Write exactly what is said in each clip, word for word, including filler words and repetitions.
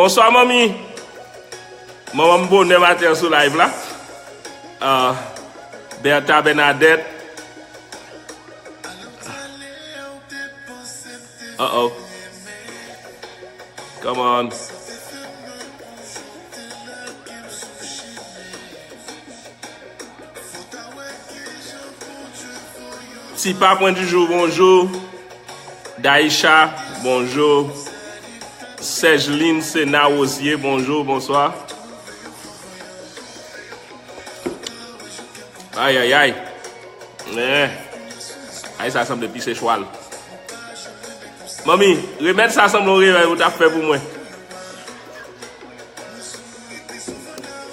Bonswa, manmi. Manman m bonè maten an sou live la. Ah, Bertha Bernadette. Uh-oh. Come on. Tipa Pwen di Jou, bonjou. Daïcha, bonjou. Sèjlin Sena Wozier, bonjou, bonswa. Ay, ay, ay. Eh. Ay, sa sanble pise chwal. Manmi, remèd sa sanble yon remèd ou t ap fè pou mwen.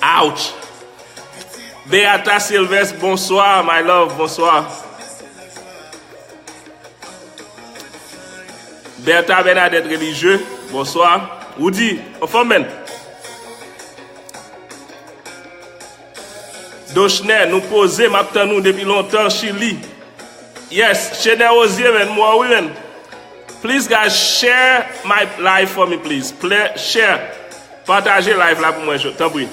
Ouch! Beata Sylvestre, bonswa, my love, bonswa. Bertha Bernadette Religieux, bonswa. Woody, anfòm, menn? Dochner, nou poze, m ap tann ou depi lontan, Chili. Yes, Chener Ozier, menn, m wè w wi, menn. Please, guys, share my live for me, please. Ple-, share. Pataje live la pou mwen, tanpri.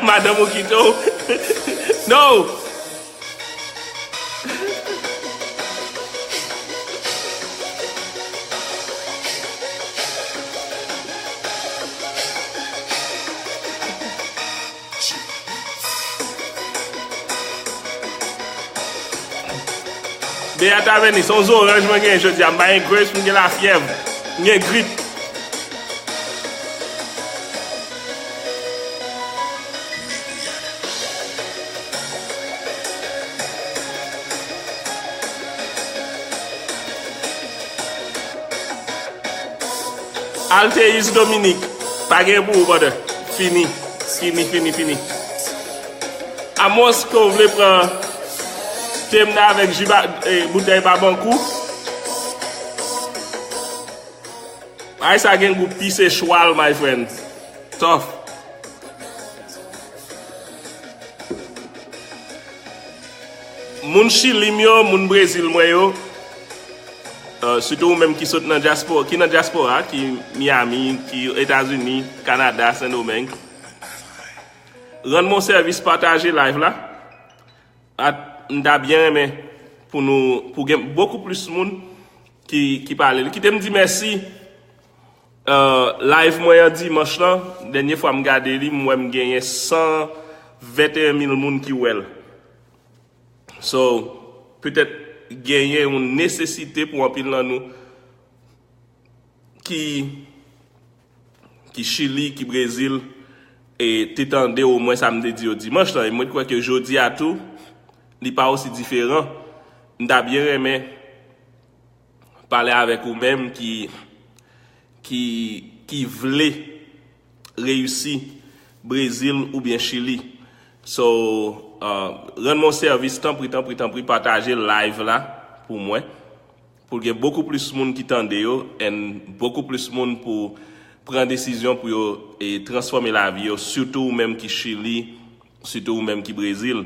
Madanm ou kite w? No! Beata Veni, se yon zoranj mwen genyen jodi a. M pa gen grapes, m gen lafyèv. M gen grip. Alteis Dominique, pa gen pou ou, brother. Fini. Fini, fini, fini. Amos, ke w vle pran te m nan avèk ji ba, eh, boutèy Babankou? Ay, sa gen gou pise chwal, my friend. Tough. Moun Chili m yo, moun Brezil mwen yo, euh, sitou ou menm ki sot nan dyaspora, ki nan dyaspora, ki Miami, ki Etazini, Kanada, Sendomeng, rann mwen sèvis, pataje live la. At, m ta byen renmen pou nou, pou gen bokou plis moun ki, ki pale li. Kite m di mèsi. Euh, live mwen an dimanch lan, dènye fwa m gade li, m wè m genyen san venteyen mil moun ki wè l. So, petèt genyen yon nesesite pou anpil nan nou ki, ki Chili, ki Brezil, e te tande omwen sa m te di yo dimanch lan. E mwen kwè ke jodi a tou, li pa osi diferan. M ta byen renmen pale avèk ou menm ki, ki, ki vle reyisi Brezil oubyen Chili. So, uh, rann mwen sèvis, tanpri, tanpri, tanpri, pataje live la pou mwen. Pou l gen bokou plis moun ki tande yo, and bokou plis moun pou pran desizyon pou yo, e, transfòme lavi yo, sitou ou menm ki Chili, sitou ou menm ki Brezil.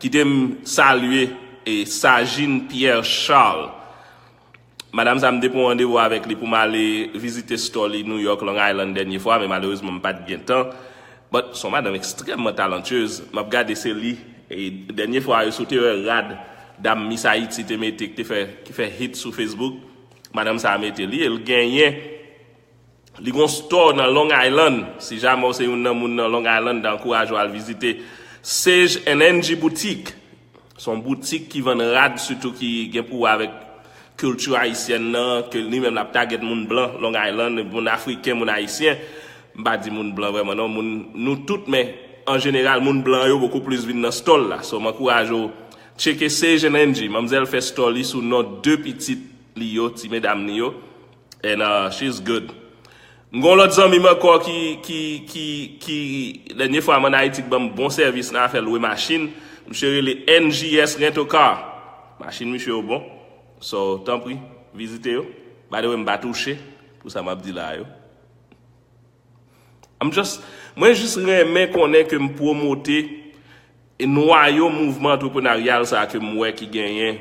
Kite m salye, e, Sajin Pierre Charles. Madanm sa m te pran randevou avèk li pou m ale vizite store li New York, Long Island dènye fwa, men malerezman m pa t gen tan. But se yon madanm ekstrèmman talantyez. M ap gade se li E dènye fwa yo sou te wè rad dam Miss Haiti te mete ki te fè, ki fè hit sou Facebook, madanm sa a mete li, e l genyen, li gon store nan Long Island. Si jamè w se youn nan moun nan Long Island, m ta ankouraje w al vizite Sage and Angie Boutique. Se yon boutik ki vann rad, sitou ki gen pou wè avèk kilti ayisyèn nan, ke li menm l ap target moun blan Long Island, moun afriken, moun ayisyen. M pa di moun blan vrèman non, moun, nou tout, men an jeneral, moun blan yo bokou plis vin nan store la. So, m ankouraje w tcheke Sage and Angie. Manmzèl fè store li sou non de pitit li yo, ti medam li yo. And uh, she's good. M gon lòt zanmi m ankò ki, ki, ki, ki, dènye fwa m ann Ayiti, k ban m bon sèvis nan afè lwe machin. Misye rele N G S Rent a Car. Machin misye yo bon. So, tanpri, vizite yo. By the way, m pa touche pou sa m ap di la yo. I'm just, mwen jis renmen konnen ke m pwomote e nwayo mouvman antreprenaryal sa ke m wè ki genyen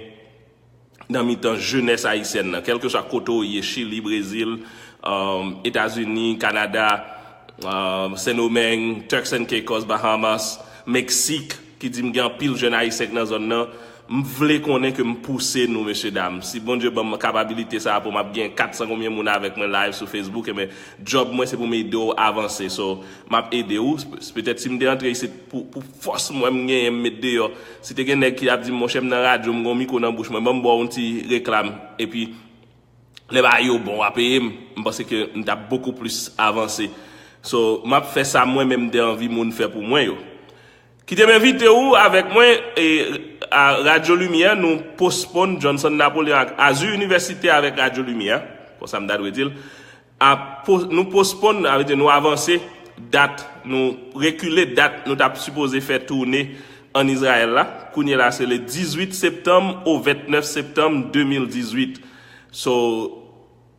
nan mitan jenès ayisyèn nan, kèlkeswa kote w ye, Chili, Brezil, um, Etazini, Kanada, um, Sendomeng, Turks and Caicos, Bahamas, Meksik, ki di m gen anpil jèn ayisyen k nan zòn nan. M vle konnen ke m pouse nou, mesye dam. Si Bondye ban m kapabilite sa a pou m ap gen kat san konbyen moun avèk mwen live sou Facebook, enben, djòb mwen se pou m ede w avanse. So, m ap ede w. Petèt si m te antre isit pou, pou fòs mwen m genyen m met deyò, si te gen nèg ki ap di m, monchè, m nan radyo, m gon mikwo nan bouch mwen, ban m ba w yon ti reklam, epi lè bagay yo bon, w a peye m, m panse ke m t ap bokou plis avanse. So, m ap fè sa mwen menm m te anvi moun fè pou mwen yo. Kite m envite w avèk mwen e a Radyo Limyè, nou postpone Johnson Napoleon ak Azur Université avèk Radyo Limyè, konsa m ta dwe di l, a, po, nou postpone, sa vle di nou avanse dat, nou rekile dat nou t ap sipoze fè toune ann Izrayèl la. Kounye la, se le dizwit septanm o vennèf septanm de mil dizwit. So,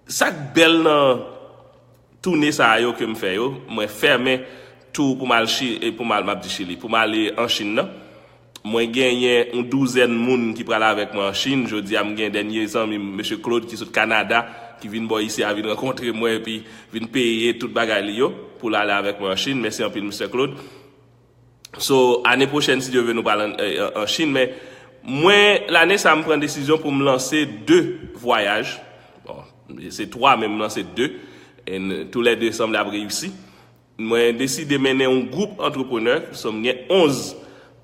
sa k bèl nan toune sa yo ke m fè yo, mwen fèmen tou pou m al Chi-, e pou m al, m ap di Chili, pou m ale an Chin nan. Mwen genyen yon douzèn moun ki pral avèk mwen an Chin. Jodi a, m gen dènye zanmi m, mesye Claude, ki sot Kanada, ki vin bò isi a, vin rankontre mwen, epi vin peye tout bagay li yo pou l ale avèk mwen an Chin. Mèsi anpil, Mister Claude. So, ane pwochèn, si Dye vle, nou pral an, eh, an, an Chin, men mwen, lane sa, m pran desizyon pou m lanse de vwayaj. Bon, se twa, men m lanse de. And tou lè de sanble ap reyisi. Mwen deside mennen yon gwoup antreprenè. So, m gen onz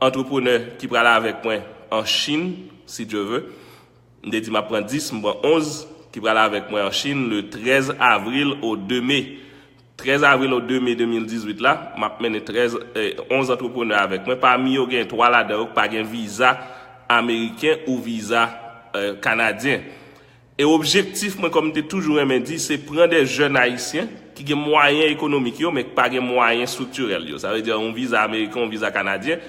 antreprenè ki pral avèk mwen an Chin, si Dye vle. M te di m ap pran dis, m pran onz ki pral avèk mwen an Chin le trèz avril au de me. Trèz avril au de me de mil dizwit la, m ap mennen trèz, eh, onz antreprenè avèk mwen. Pami yo, gen twa ladan yo ki pa gen viza ameriken ou viza, eh, kanadyen. E objektif mwen, kòm m te toujou renmen di, se pran de jèn ayisyen ki gen mwayen ekonomik yo, men ki pa gen mwayen estriktirèl yo. Sa vle di, yon viza ameriken, yon viza kanadyen.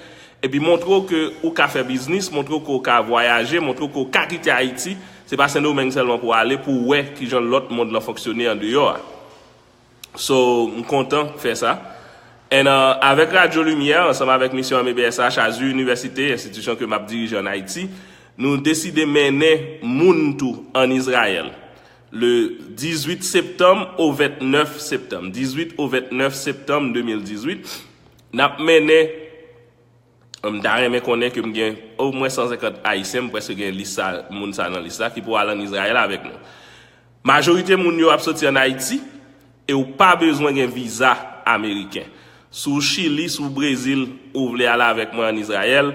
Epi montre w ke ou ka fè biznis, montre w ke ou ka vwayaje, montre w ke ou ka kite Ayiti. Se pa Sendomeng sèlman pou w ale, pou w wè kijan lòt mond lan fonksyone andeyò a. So, m kontan fè sa. And, uh, avèk Radyo Limyè, ansanm avèk Misyon M B S H, Azur Université, enstitisyon ke m ap dirije ann Ayiti, nou deside mennen moun tou ann Izrayèl. Le dizwit septanm o vennèf septanm, dizwit o vennèf septanm de mil dizwit, n ap mennen, m ta renmen konnen ke m gen omwen san senkant Ayisyen, m prèske gen lis sa, moun sa nan lis la, ki pou al ann Izrayèl avèk nou. Majorite moun yo ap soti ann Ayiti, e ou pa bezwen gen viza ameriken. Si w Chili, si w Brezil, ou vle ale avèk mwen ann Izrayèl,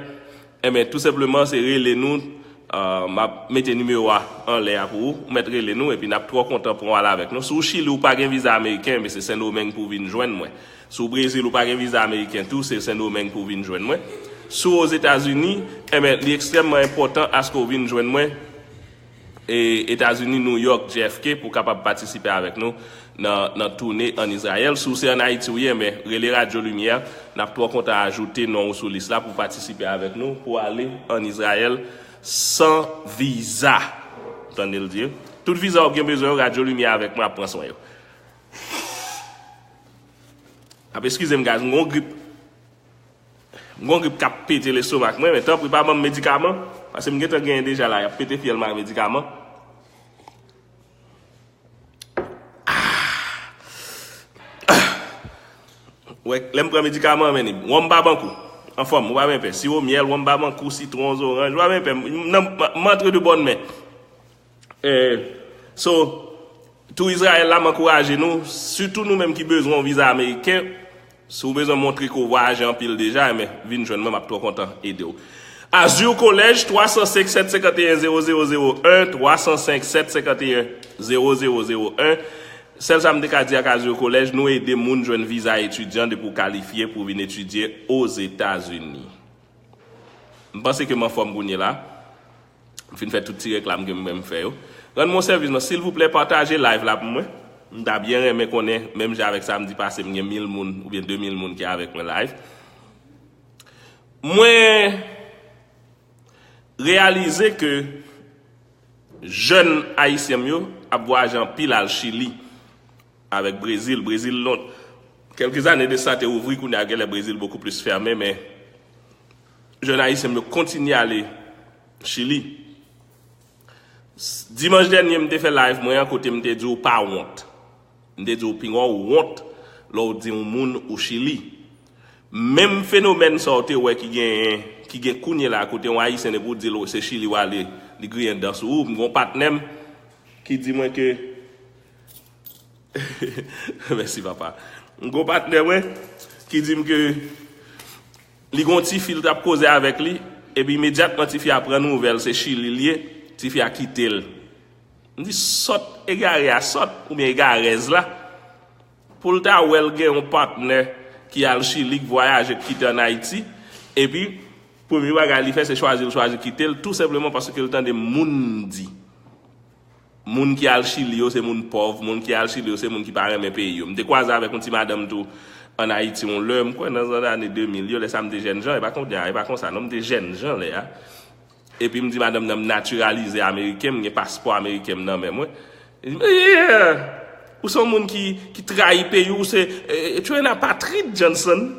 enben, tou senpleman, se rele nou, uh, m ap mete nimewo a anlè a pou ou, ou mèt rele nou, epi n ap twò kontan pran w ale avèk nou. Si w Chili, ou pa gen viza ameriken, enben, se Sendomeng pou w vin jwenn mwen. Si w Brezil, ou pa gen viza ameriken tou, se Sendomeng pou w vin jwenn mwen. Si w Ozetazini, enben, li ekstrèmman enpòtan aske w vin jwenn mwen, e Etazini, New York, J F K, pou w kapab patisipe avèk nou nan, nan toune ann Izrayèl. Si w se ann Ayiti w ye, enben, rele Radyo Limyè, n ap twò kontan ajoute non w sou lis la pou w patisipe avèk nou, pou w ale ann Izrayèl san viza. Tande l di. Tout viza w gen bezwen yo, Radyo Limyè avèk mwen ap pran swen yo. Ap eskize m, guys, m gon grip. M gon grip k ap pete lestomak mwen, men tanpri pa ban m medikaman, paske m gentan genyen deja la, y ap pete fyèl m ak medikaman. Ah! Wè, lè m pran medikaman, men wòm pa bankou. Anfòm, ou pa byen pè. Siwo myèl, wonm, babankou, sitwon, zoranj, ou pa byen pè. M, nan, m, m antre de bòn men. Eh, so, tou Izrayèl la, m ankouraje nou, sitou nou menm ki bezwen yon viza ameriken, si w bezwen montre ke w vwayaje anpil deja, men vin jwenn mwen, m ap twò kontan ede w. Azur College, twa san senk sèt senkanteyen zewo zewo zewo en, twa san senk sèt senkanteyen zewo zewo zewo en. Sèl sa m te ka di ak Azur College, nou ede moun jwenn viza etidyan depi w kalifye pou w vin etidye Ozetazini. M panse ke m anfòm kounye la. M fin fè tout ti reklam ke m renmen fè yo. Rann mwen yon sèvis non, silvouplè, pataje live la pou mwen. M ta byen renmen konnen, menm jan avèk samdi pase, m gen mil moun oubyen de mil moun ki avèk mwen live. Mwen reyalize ke jèn ayisyen m yo ap vwayaje anpil al Chili avèk Brezil. Brezil, lon, kèlke zane de sa te ouvri, kounye a genlè Brezil bokou plis fèmen, men jèn ayisyen m yo kontinye ale Chili. S-, dimanch dènye, m te fè live mwen an kote m te di w pa wont. M te di w pinga w wont lè w di yon moun ou Chili. Menm fenomèn sa w te wè ki gen, ki gen kounye la, kote yon ayisyen depi w di l se Chili w ale, li griyen dan sou ou. M gon patnè m ki di mwen ke, mèsi papa. M gon patnè mwen ki di m ke li gon tifi l t ap koze avèk li, epi imedyatman tifi a pran nouvèl se Chili l ye, tifi a kite l. M di sòt egare a sòt, oubyen egarèz la, pou l ta wè l gen yon patnè ki al Chili, k vwayaje, k kite ann Ayiti, epi premye bagay li fè se chwazi l chwazi kite l, tou senpleman paske l tande moun di. Moun ki al Chili yo se moun pòv, moun ki al Chili yo se moun ki pa renmen peyi yo. M te kwaze avèk yon ti madanm tou ann Ayiti yon lè, m kwè nan zòn ane de mil yo, lè sa m te jèn jan, e pa kounye a, e pa konsa non, m te jèn jan lè a. Epi m di madanm nan m natiralize ameriken, m gen paspò ameriken m nan men mwen. Li di m, "Yeah, ou se yon moun ki, ki trayi peyi w, ou se, eh, tu es un apatride, Johnson."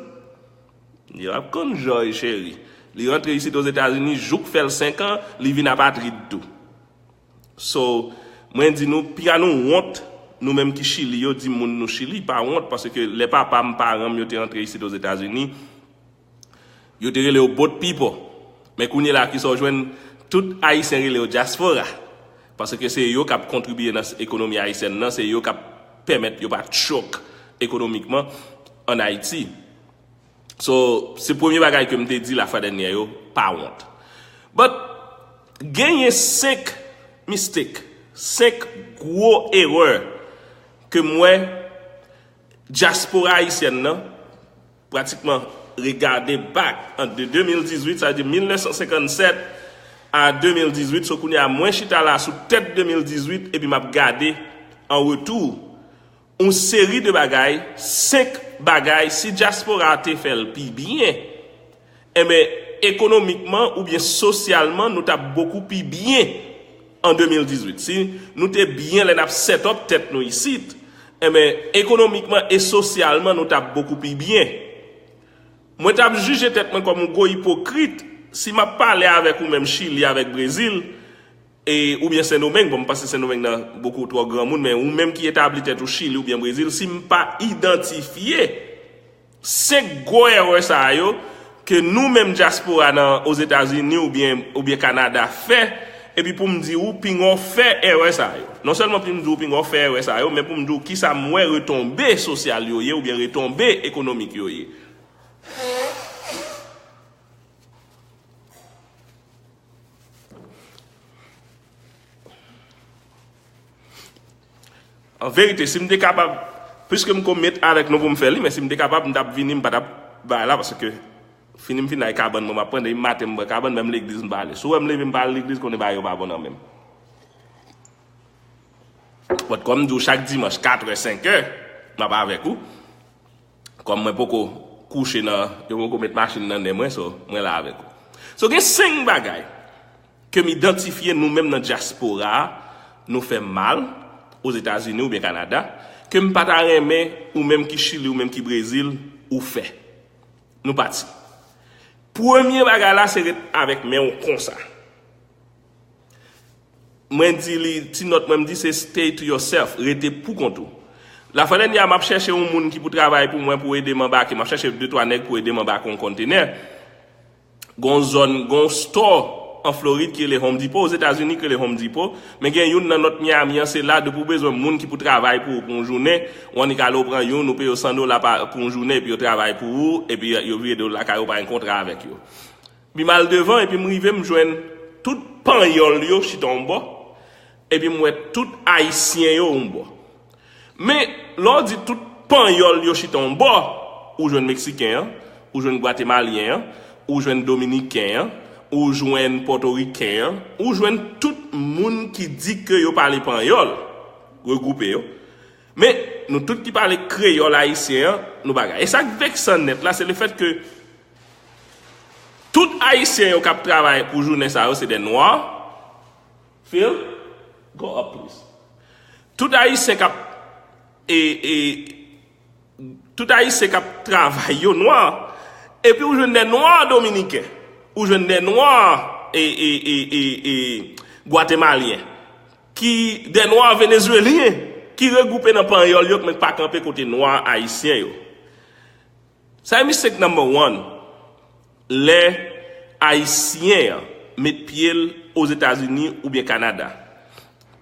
Li ap konn jòy cheri. Li rantre isit Ozetazini, jouk fè l senk an, li vin apatrid tou. So, mwen di nou, piga nou wont, nou menm ki Chili yo, di moun nou Chili, pa wont, paske lè papa m, paran m yo te rantre isit Ozetazini, yo te rele yo boat people. Men kounye la, kisa w jwenn, tout Ayisyen rele yo dyaspora. Paske se yo k ap kontribye nan s-, ekonomi ayisyèn nan, se yo k ap pèmèt yo pa choke ekonomikman ann Ayiti. So, se premye bagay ke m te di lafwa dènyè yo, pa wont. But, genyen senk mistake, senk gwo erè ke m wè dyaspora ayisyèn nan, pratikman regade back ant de de mil dizuit, sa vle di mil nèf san senkannsèt a de mil dizuit, so kounye a mwen chita la sou tèt de mil dizuit, epi m ap gade an retou yon seri de bagay, senk bagay, si dyaspora a te fè l pi byen, enben, ekonomikman oubyen sosyalman, nou t ap bokou pi byen an de mil dizuit. Si nou te byen lè n ap set up tèt nou isit, enben, ekonomikman e sosyalman, nou t ap bokou pi byen. Mwen t ap jije tèt mwen kòm yon gwo ipokrit si m ap pale avèk ou menm Chili, avèk Brezil, e, oubyen Sendomeng, bon, m panse Sendomeng nan bokou twò granmoun, men ou menm ki etabli tèt ou Chili oubyen Brezil, si m pa idantifye senk gwo erè sa yo ke nou menm dyaspora nan Ozetazini oubyen, oubyen Kanada fè, epi pou m di ou pinga w fè erè sa yo. Non sèlman pou m di ou pinga w fè erè sa yo, men pou m di ou kisa m wè retonbe sosyal yo ye oubyen retonbe ekonomik yo ye. An verite, si m te kapab, piske m ko met avèk nou pou m fè li, men si m te kapab, m t ap vini, m pa t ap bay la, paske fini m fin ay kabann mwen, m ap pran, depi maten m pran kabann, menm legliz m pa ale. Si w wè m leve m pa al legliz, konnen bagay yo pa bon nan men m. But kòm m di w chak dimanch, katrè, senkè, m ap avèk ou. Kòm mwen poko kouche nan, yo poko met machin nan nen mwen, so, mwen la avèk ou. So, gen senk bagay ke m idantifye nou menm nan dyaspora a, nou fè mal, Ozetazini oubyen Kanada, ke m pa ta renmen ou menm ki Chili, ou menm ki Brezil, ou fè. Nou pati. Premye bagay la, se ret avèk men w konsa. Mwen di li, ti nòt mwen, m di se stay to yourself, rete pou kont ou. Lafwa dènyè a, m ap chèche yon moun ki pou travay pou mwen, pou ede m anbake, m ap chèche de twa nèg pou ede m anbake yon kontenè. Gon zòn, gon store an Florid ki rele Home Depot, Ozetazini ki rele Home Depot, men gen youn nan North Miami an, se la depi w bezwen moun ki pou travay pou ou pou yon jounen, ou annik ale w pran youn, ou peye yo san dola pa, pou yon jounen, epi yo travay pou ou, epi yo vire de w lakay ou, pa gen kontra avèk yo. Epi m al devan, epi m rive, m jwenn tout panyòl yo chita yon bò, epi m wè tout ayisyen yo yon bò. Men, lè w di tout panyòl yo chita yon bò, ou jwenn meksiken an, ou jwenn gwatemalyen an, ou jwenn dominiken an, ou jwenn pòtoriken an, ou jwenn tout moun ki di ke yo pale panyòl, regwoupe yo. Men, nou tout ki pale kreyòl ayisyen an, nou bagay. E sa k veksan nèt la, se lefèt ke tout ayisyen yo k ap travay pou jounen sa yo, se de nwa. Phil, go up, please. Tout ayisyen k ap e, e, tout ayisyen k ap travay yo nwa, epi ou jwenn de nwa dominiken, ou jwenn de nwa e, e, e, e, e, gwatemalyen, ki de nwa venezuelyen, ki regwoupe nan panyòl yo, men pa kanpe kote nwa ayisyen yo. Sa e mistake number one. Lè ayisyen an met pye l Ozetazini oubyen Kanada.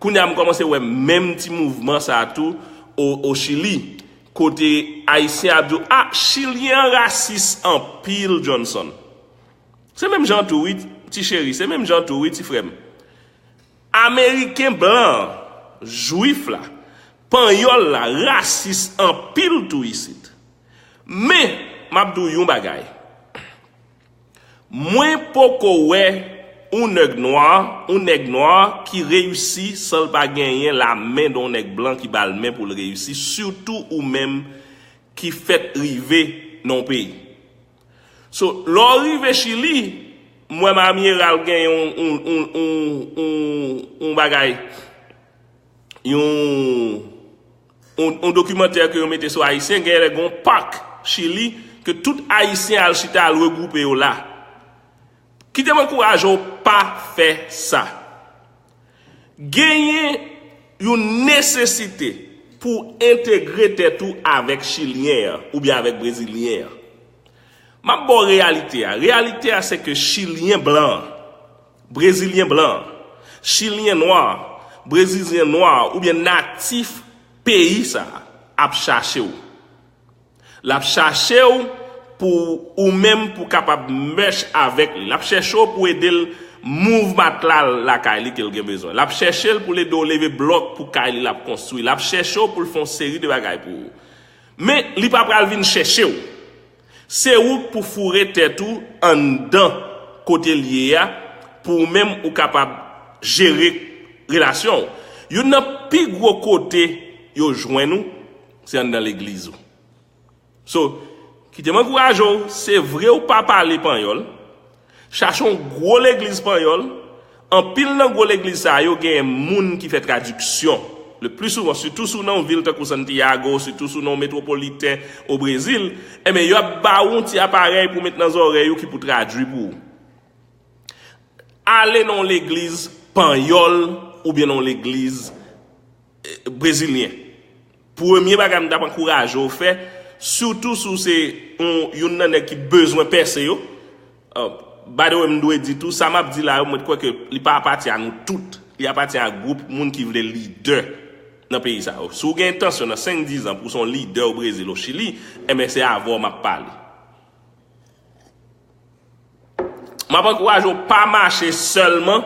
Kounye a m kòmanse wè menm ti mouvman sa a tou o, o Chili, kote ayisyen ap di w, a, chilyen an rasis anpil, Johnson. Se menm jan tou wi, ti cheri, se menm jan tou wi, ti frè m. Ameriken blan an, jwif la, panyòl la, rasis anpil tou isit. Men, m ap di w yon bagay. Mwen poko wè yon nèg nwa, yon nèg nwa ki reyisi san l pa genyen lamen de yon nèg blan ki ba l men pou l reyisi, sitou ou menm ki fèk rive nan yon peyi. So, lè w rive Chili, m wè Mami Eral gen yon, yon, yon, yon, yon, yon bagay, yon, yon, yon dokimantè ke yo mete sou Ayisyen, gen lè gen yon pak Chili, ke tout Ayisyen al chita, al regwoupe yo la. Kite m ankouraje w pa fè sa. Genyen yon nesesite pou w entegre tèt ou avèk Chilyen an oubyen avèk Brezilyen an. M ap ba w reyalite a. Reyalite a se ke Chilyen blan an, Brezilyen blan an, Chilyen nwa, Brezilyen nwa oubyen natif peyi sa a ap chache w. L ap chache w pou ou menm pou w kapab mèch avèk li. L ap chèche w pou ede l mouv matla l lakay li ke l gen bezwen. L ap chèche l pou l ede w leve blòk pou kay li l ap konstwi. L ap chèche w pou l fè yon seri de bagay pou ou. Men, li pa pral vin chèche w. Se ou k pou foure tèt ou anndan kote l ye a pou ou menm ou kapab jere relasyon w. Youn nan pi gwo kote yo jwenn ou, se anndan legliz ou. So, kite m ankouraje w, se vre w pa pale panyòl, chache yon gwo legliz panyòl, anpil nan gwo legliz sa yo genyen moun ki fè tradiksyon. Le pli souvan, sitou si w nan yon vil tankou Santiago, sitou si w nan yon metwopoliten o Brezil, enben, y ap ba w yon ti aparèy pou w met nan zòrèy ou ki pou tradui pou ou. Ale nan yon legliz panyòl oubyen nan yon legliz, eh, brezilyen. Premye bagay m t ap ankouraje w fè, sitou si w se yon, youn nan nèg ki bezwen pèse yo. Uh, by the way, m dwe di tou, sa m ap di la yo, mwen kwè ke li pa apatyen a nou tout. Li apatyen a gwoup moun ki vle lidè nan peyi sa yo. Si w gen entansyon nan senk, diz an pou w se yon lidè o Brezil, o Chili, enben se avè w m ap pale. M ap ankouraje w pa mache sèlman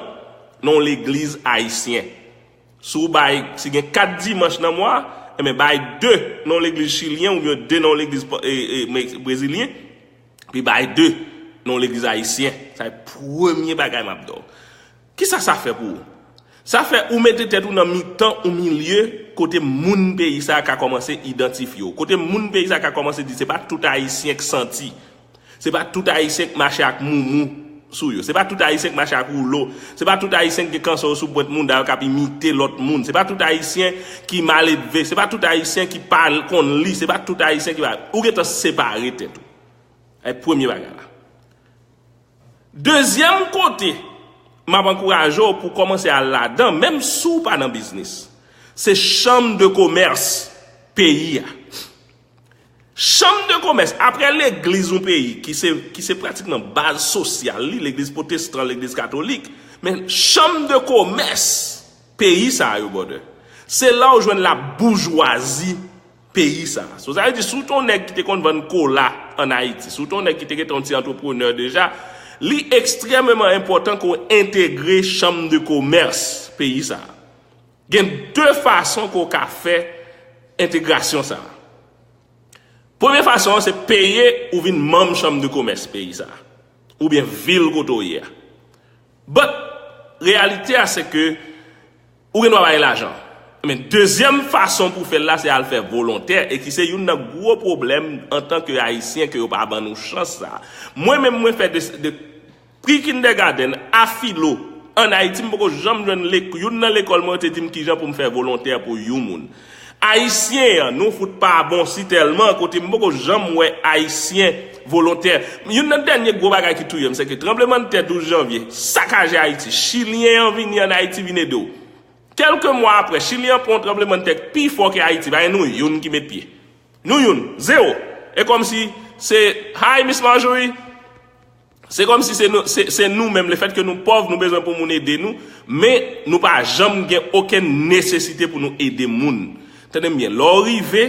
nan yon legliz ayisyen. Si w bay, si gen kat dimanch nan mwa, enben bay de nan yon legliz chilyen oubyen de nan yon legliz pa- e, e, me- brezilyen, epi bay de nan yon legliz ayisyen. Sa se premye bagay m ap di w. Kisa sa fè pou ou? Sa fè ou mete tèt ou nan mitan yon milye kote moun peyi sa a ka kòmanse idantifye w. Kote moun peyi sa a ka kòmanse di se pa tout ayisyen k santi. Se pa tout ayisyen k mache ak moumou sou yo. Se pa tout ayisyen k mache ak woulo. Se pa tout ayisyen k gen kansè yo sou pwent mouda yo k ap imite lòt moun. Se pa tout ayisyen ki maledve. Se pa tout ayisyen ki pa konn li. Se pa tout ayisyen ki pa. Ou gentan separe tèt ou. E premye bagay la. Dezyèm kote m ap ankouraje w pou w kòmanse al ladan, menm si w pa nan biznis, se chanm de komès peyi a. Chanm de komès, apre legliz yon peyi ki se, ki se pratikman baz sosyal li, legliz pwotestan, legliz katolik, men chanm de komès peyi sa yo, brother, se la w jwenn laboujwazi peyi sa. So, sa vle di, si w te yon nèg ki te konn vann kola ann Ayiti, si w te yon nèg ki te gentan yon ti antreprenè deja, li ekstrèmeman enpòtan ke w entegre chanm de komès peyi sa. Gen de fason ke w ka fè entegrasyon sa. Premye fason an, se peye ou vin manm chanm de komès peyi sa, oubyen vil kote w ye a. But, reyalite a, se ke ou gen dwa bay lajan. Men dezyèm fason pou fè l la, se al fè volontè, e ki se youn nan gwo pwoblèm antanke Ayisyen ke yo pa ban nou chans sa. Mwen menm, mwen fè de, de pre-kindergarten a filo ann Ayiti, m poko janm jwenn lek-, youn nan lekòl mwen yo te di m kijan pou m fè volontè pou yon moun. Ayisyen an, nou fout pa bon si tèlman, kote m poko janm wè Ayisyen volontè. Youn nan dènye gwo bagay ki touye m, se ke tranblemanntè douz janvye sakaje Ayiti. Chilyen an vini ann Ayiti vin ede w. Kèlke mwa apre, Chilyen an pran yon tranblemanntè ki pi fò ke Ayiti. Pa gen nou youn ki met pye. Nou youn. Zewo. E kòmsi se, hi, Miss Marjorie. Se kòmsi se nou, se, se nou menm, lefètke nou pòv, nou bezwen pou moun ede nou, men nou pa janm gen okenn nesesite pou nou ede moun. Tande m byen, lè w rive,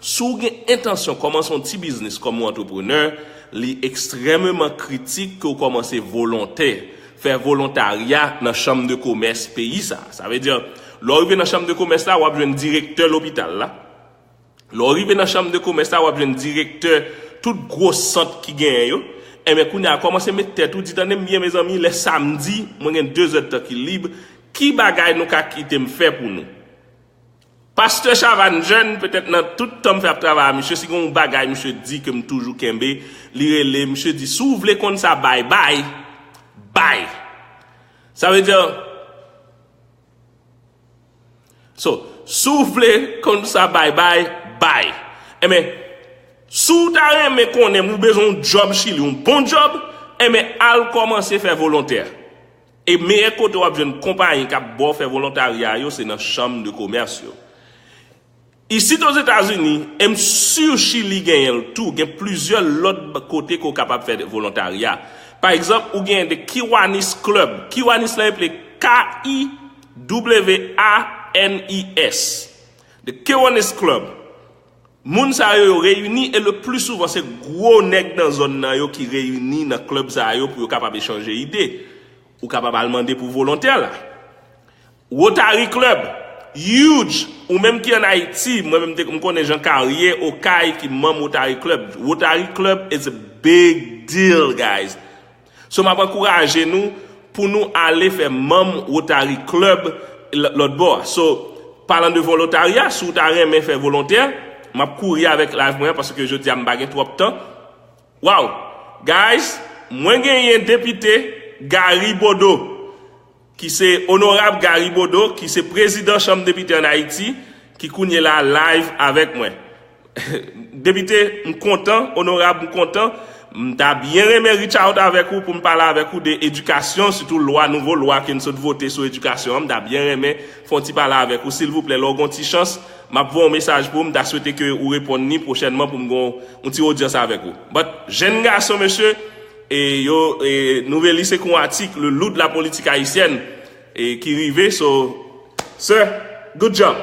si w gen entansyon kòmanse yon ti biznis kòm yon antreprenè, li ekstrèmeman kritik ke w kòmanse volontè, fè volontarya nan chanm de komès peyi sa. Sa vle di, lè w rive nan chanm de komès la, w ap jwenn direktè lopital la. Lè w rive nan chanm de komès la, w ap jwenn direktè tout gwo sant ki genyen yo. Enben, kounye a, kòmanse met tèt ou, di, tande m byen, mezanmi, lè samdi, mwen gen de zèdtan ki lib, ki bagay nou ka kite m fè pou nou? Pastè Chavannes Jeune, petèt nan tout tan m fè ap travay a misye, si gen yon bagay misye di ke m toujou kenbe, li rele, misye di, si w vle konn sa bay bay, bay. Sa vle di, so, si w vle konn sa bay bay, bay. Enben, si w ta renmen konnen ou bezwen yon djòb Chili, yon bon djòb, enben, al kòmanse fè volontè. E meyè kote w ap jwenn konpayi k ap ba w fè volontarya yo, se nan chanm de komès yo. Isit Ozetazini, e m si Chili genyen l tou, gen plizyè lòt kote ke w kapab fè volontarya. Pa egzanp, ou gen The Kiwanis Club. Kiwanis la eple K I W A N I S. The Kiwanis Club. Moun sa yo, yo reyini e le pli souvan se gwo nèg nan zòn nan yo ki reyini nan klèb sa yo pou yo kapab echanje ide. Ou kapab al mande pou volontè la. Rotary Club, huge. Ou menm ki ann Ayiti, mwen menm te, m konnen Jean Carrier, Okay, ki manm Rotary Club. Rotary Club is a big deal, guys. So, m ap ankouraje nou pou nou ale fè manm Rotary Club l-, lòt bò a. So, palan de volontarya, si w ta renmen fè volontè, m ap kouri avèk live mwen an, paske jodi a m pa gen twòp tan. Wow! Guys, mwen genyen depite Gary Bodeau, ki se onorab Gary Bodeau, ki se prezidan Chanm Depite ann Ayiti, ki kounye la live avèk mwen. Depite, m kontan, onorab, m kontan. M ta byen renmen reach out avèk ou pou m pale avèk ou de edikasyon, sitou lwa, nouvo lwa ke n sot vote sou edikasyon an. M ta byen renmen fè yon ti pale avèk ou, silvouplè, lè w gen yon ti chans. M ap voye yon mesaj pou ou, m ta swete ke ou reponn li pwochènman pou m gen yon, yon ti odyans avèk ou. But, jèn gason, mesye, e yo, e nouvel li se kon atik, le loup de la politique haïtienne, e ki rive, so, sir, good job.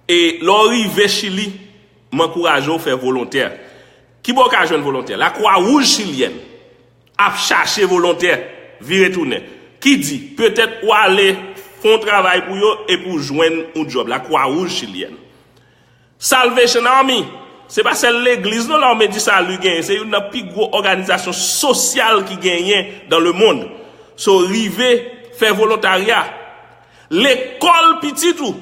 E lè w rive Chili, m ankouraje w fè volontè. Kibò w ka jwenn volontè? Lakwa Wouj Chilyèn ap chache volontè, vire tounen. Ki di, petèt ou ale fè yon travay pou yo epi w jwenn yon djòb. Lakwa Wouj Chilyèn. Salvation Army, se pa sèl legliz non, Lame di Sali genyen, se youn nan pi gwo òganizasyon sosyal ki genyen dans le monde. So, rive fè volontarya. Lekòl pitit ou.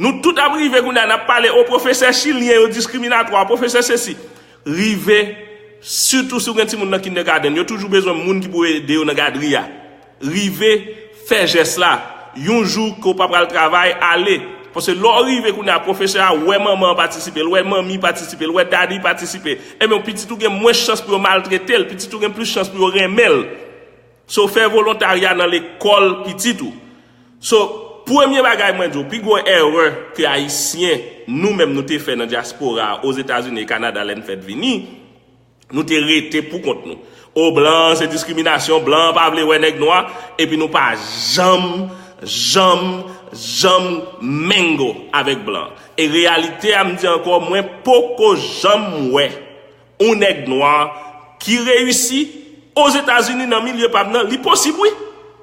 Nou tout ap rive kounye a, n ap pale, o, pwofesè chilyen yo diskriminatwa, pwofesè sesi. Rive, sitou si w gen timoun nan kindergarten, yo toujou bezwen moun ki pou ede yo nan gadri a. Rive, fè jès la. Yon jou ke w pa pral travay, ale. Paske lè w rive kounye a, pwofesè a wè manman an patisipe, l wè manmi patisipe, l wè dadi patisipe. Ebyen, pitit ou gen mwens chans pou yo maltrete l, pitit ou gen plis chans pou yo renmen l. So, fè volontarya nan lekòl pitit ou. So, premye bagay mwen di w, pi gwo erè ke Ayisyen nou menm nou te fè nan dyaspora Ozetazini e Kanada lè n fèt vini, nou te rete pou kont nou. O, blan se diskriminasyon, blan pa vle wè nèg nwa, epi nou pa janm, janm, janm mengo avèk blan. E reyalite a, m di ankò, mwen poko janm wè yon nèg nwa ki reyisi Ozetazini nan milye pa m nan, li posib wi.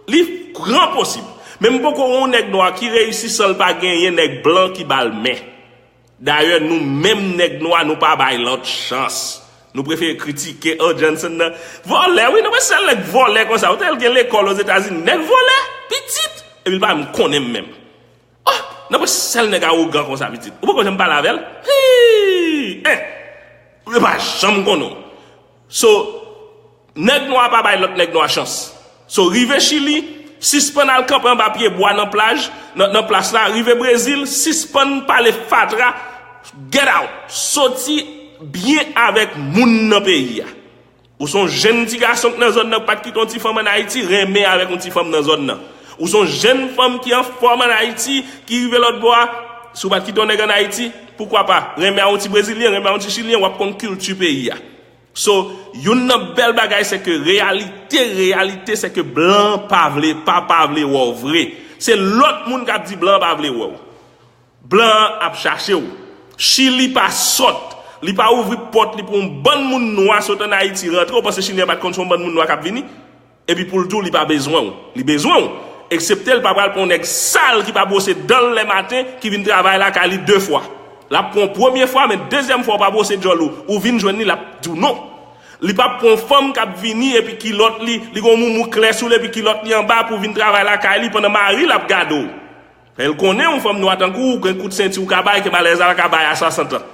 Li gran posib. Men m poko wè yon nèg nwa ki reyisi san l pa genyen nèg blan ki ba l men. Dayè, nou menm nèg nwa, nou pa bay lòt chans. Nou prefere kritike, oh, Johnson nan vòlè, wi, nan mwen sèl nèg vòlè konsa. Ou te al gen lekòl Ozetazini, nèg vòlè, pitit, epi l pa menm konnen m menm. Oh, nan mwen sèl nèg awogan konsa, pitit. Ou poko janm pale avè l? Hii! Eh! Ou pa janm konnen w. So, nèg nwa pa bay lòt nèg nwa chans. So, rive Chili, sispann al kanpe anba pye bwa nan plaj, nan, nan plas la, rive Brezil, sispann pale fatra, get out, soti byen avèk moun nan peyi a. Ou se yon jenn ti gason k nan zòn nan, pa t kite yon ti fanm ann Ayiti, renmen avèk yon ti fanm nan zòn nan. Ou se yon jenn fanm ki anfòm ann Ayiti, ki rive lòt bò a, si w pa t kite yon nèg ann Ayiti, poukwa pa, renmen a yon ti brezilyen, renmen a yon ti chilyen, w ap konn kilti peyi a. So, youn nan bèl bagay se ke reyalite, reyalite se ke blan pa vle, pa, pa vle wè w vre. Se lòt moun k ap di blan pa vle wè w. Blan an ap chache w. Chili pa sòt. Li pa ouvri pòt li pou yon bann moun nwa sot ann Ayiti rantre. Ou panse Chili an pa t konn se yon bann moun nwa k ap vini? Epi pou l di w li pa bezwen w. Li bezwen w. Eksepte l pa pral pran yon nèg sal ki pa bwose dan l lè maten, ki vin travay lakay li de fwa. L ap pran w premye fwa, men dezyèm fwa w pa bwose djòl ou, ou vin jwenn li, l ap di w non. Li p ap pran yon fanm k ap vini epi kilòt li, li gen yon moumou klè sou li epi kilòt li anba pou vin travay lakay li pandan mari l ap gade w. Paske l konnen yon fanm nwa tankou w, gen kout senti w ka bay, ke malèz la ka bay a swasant an.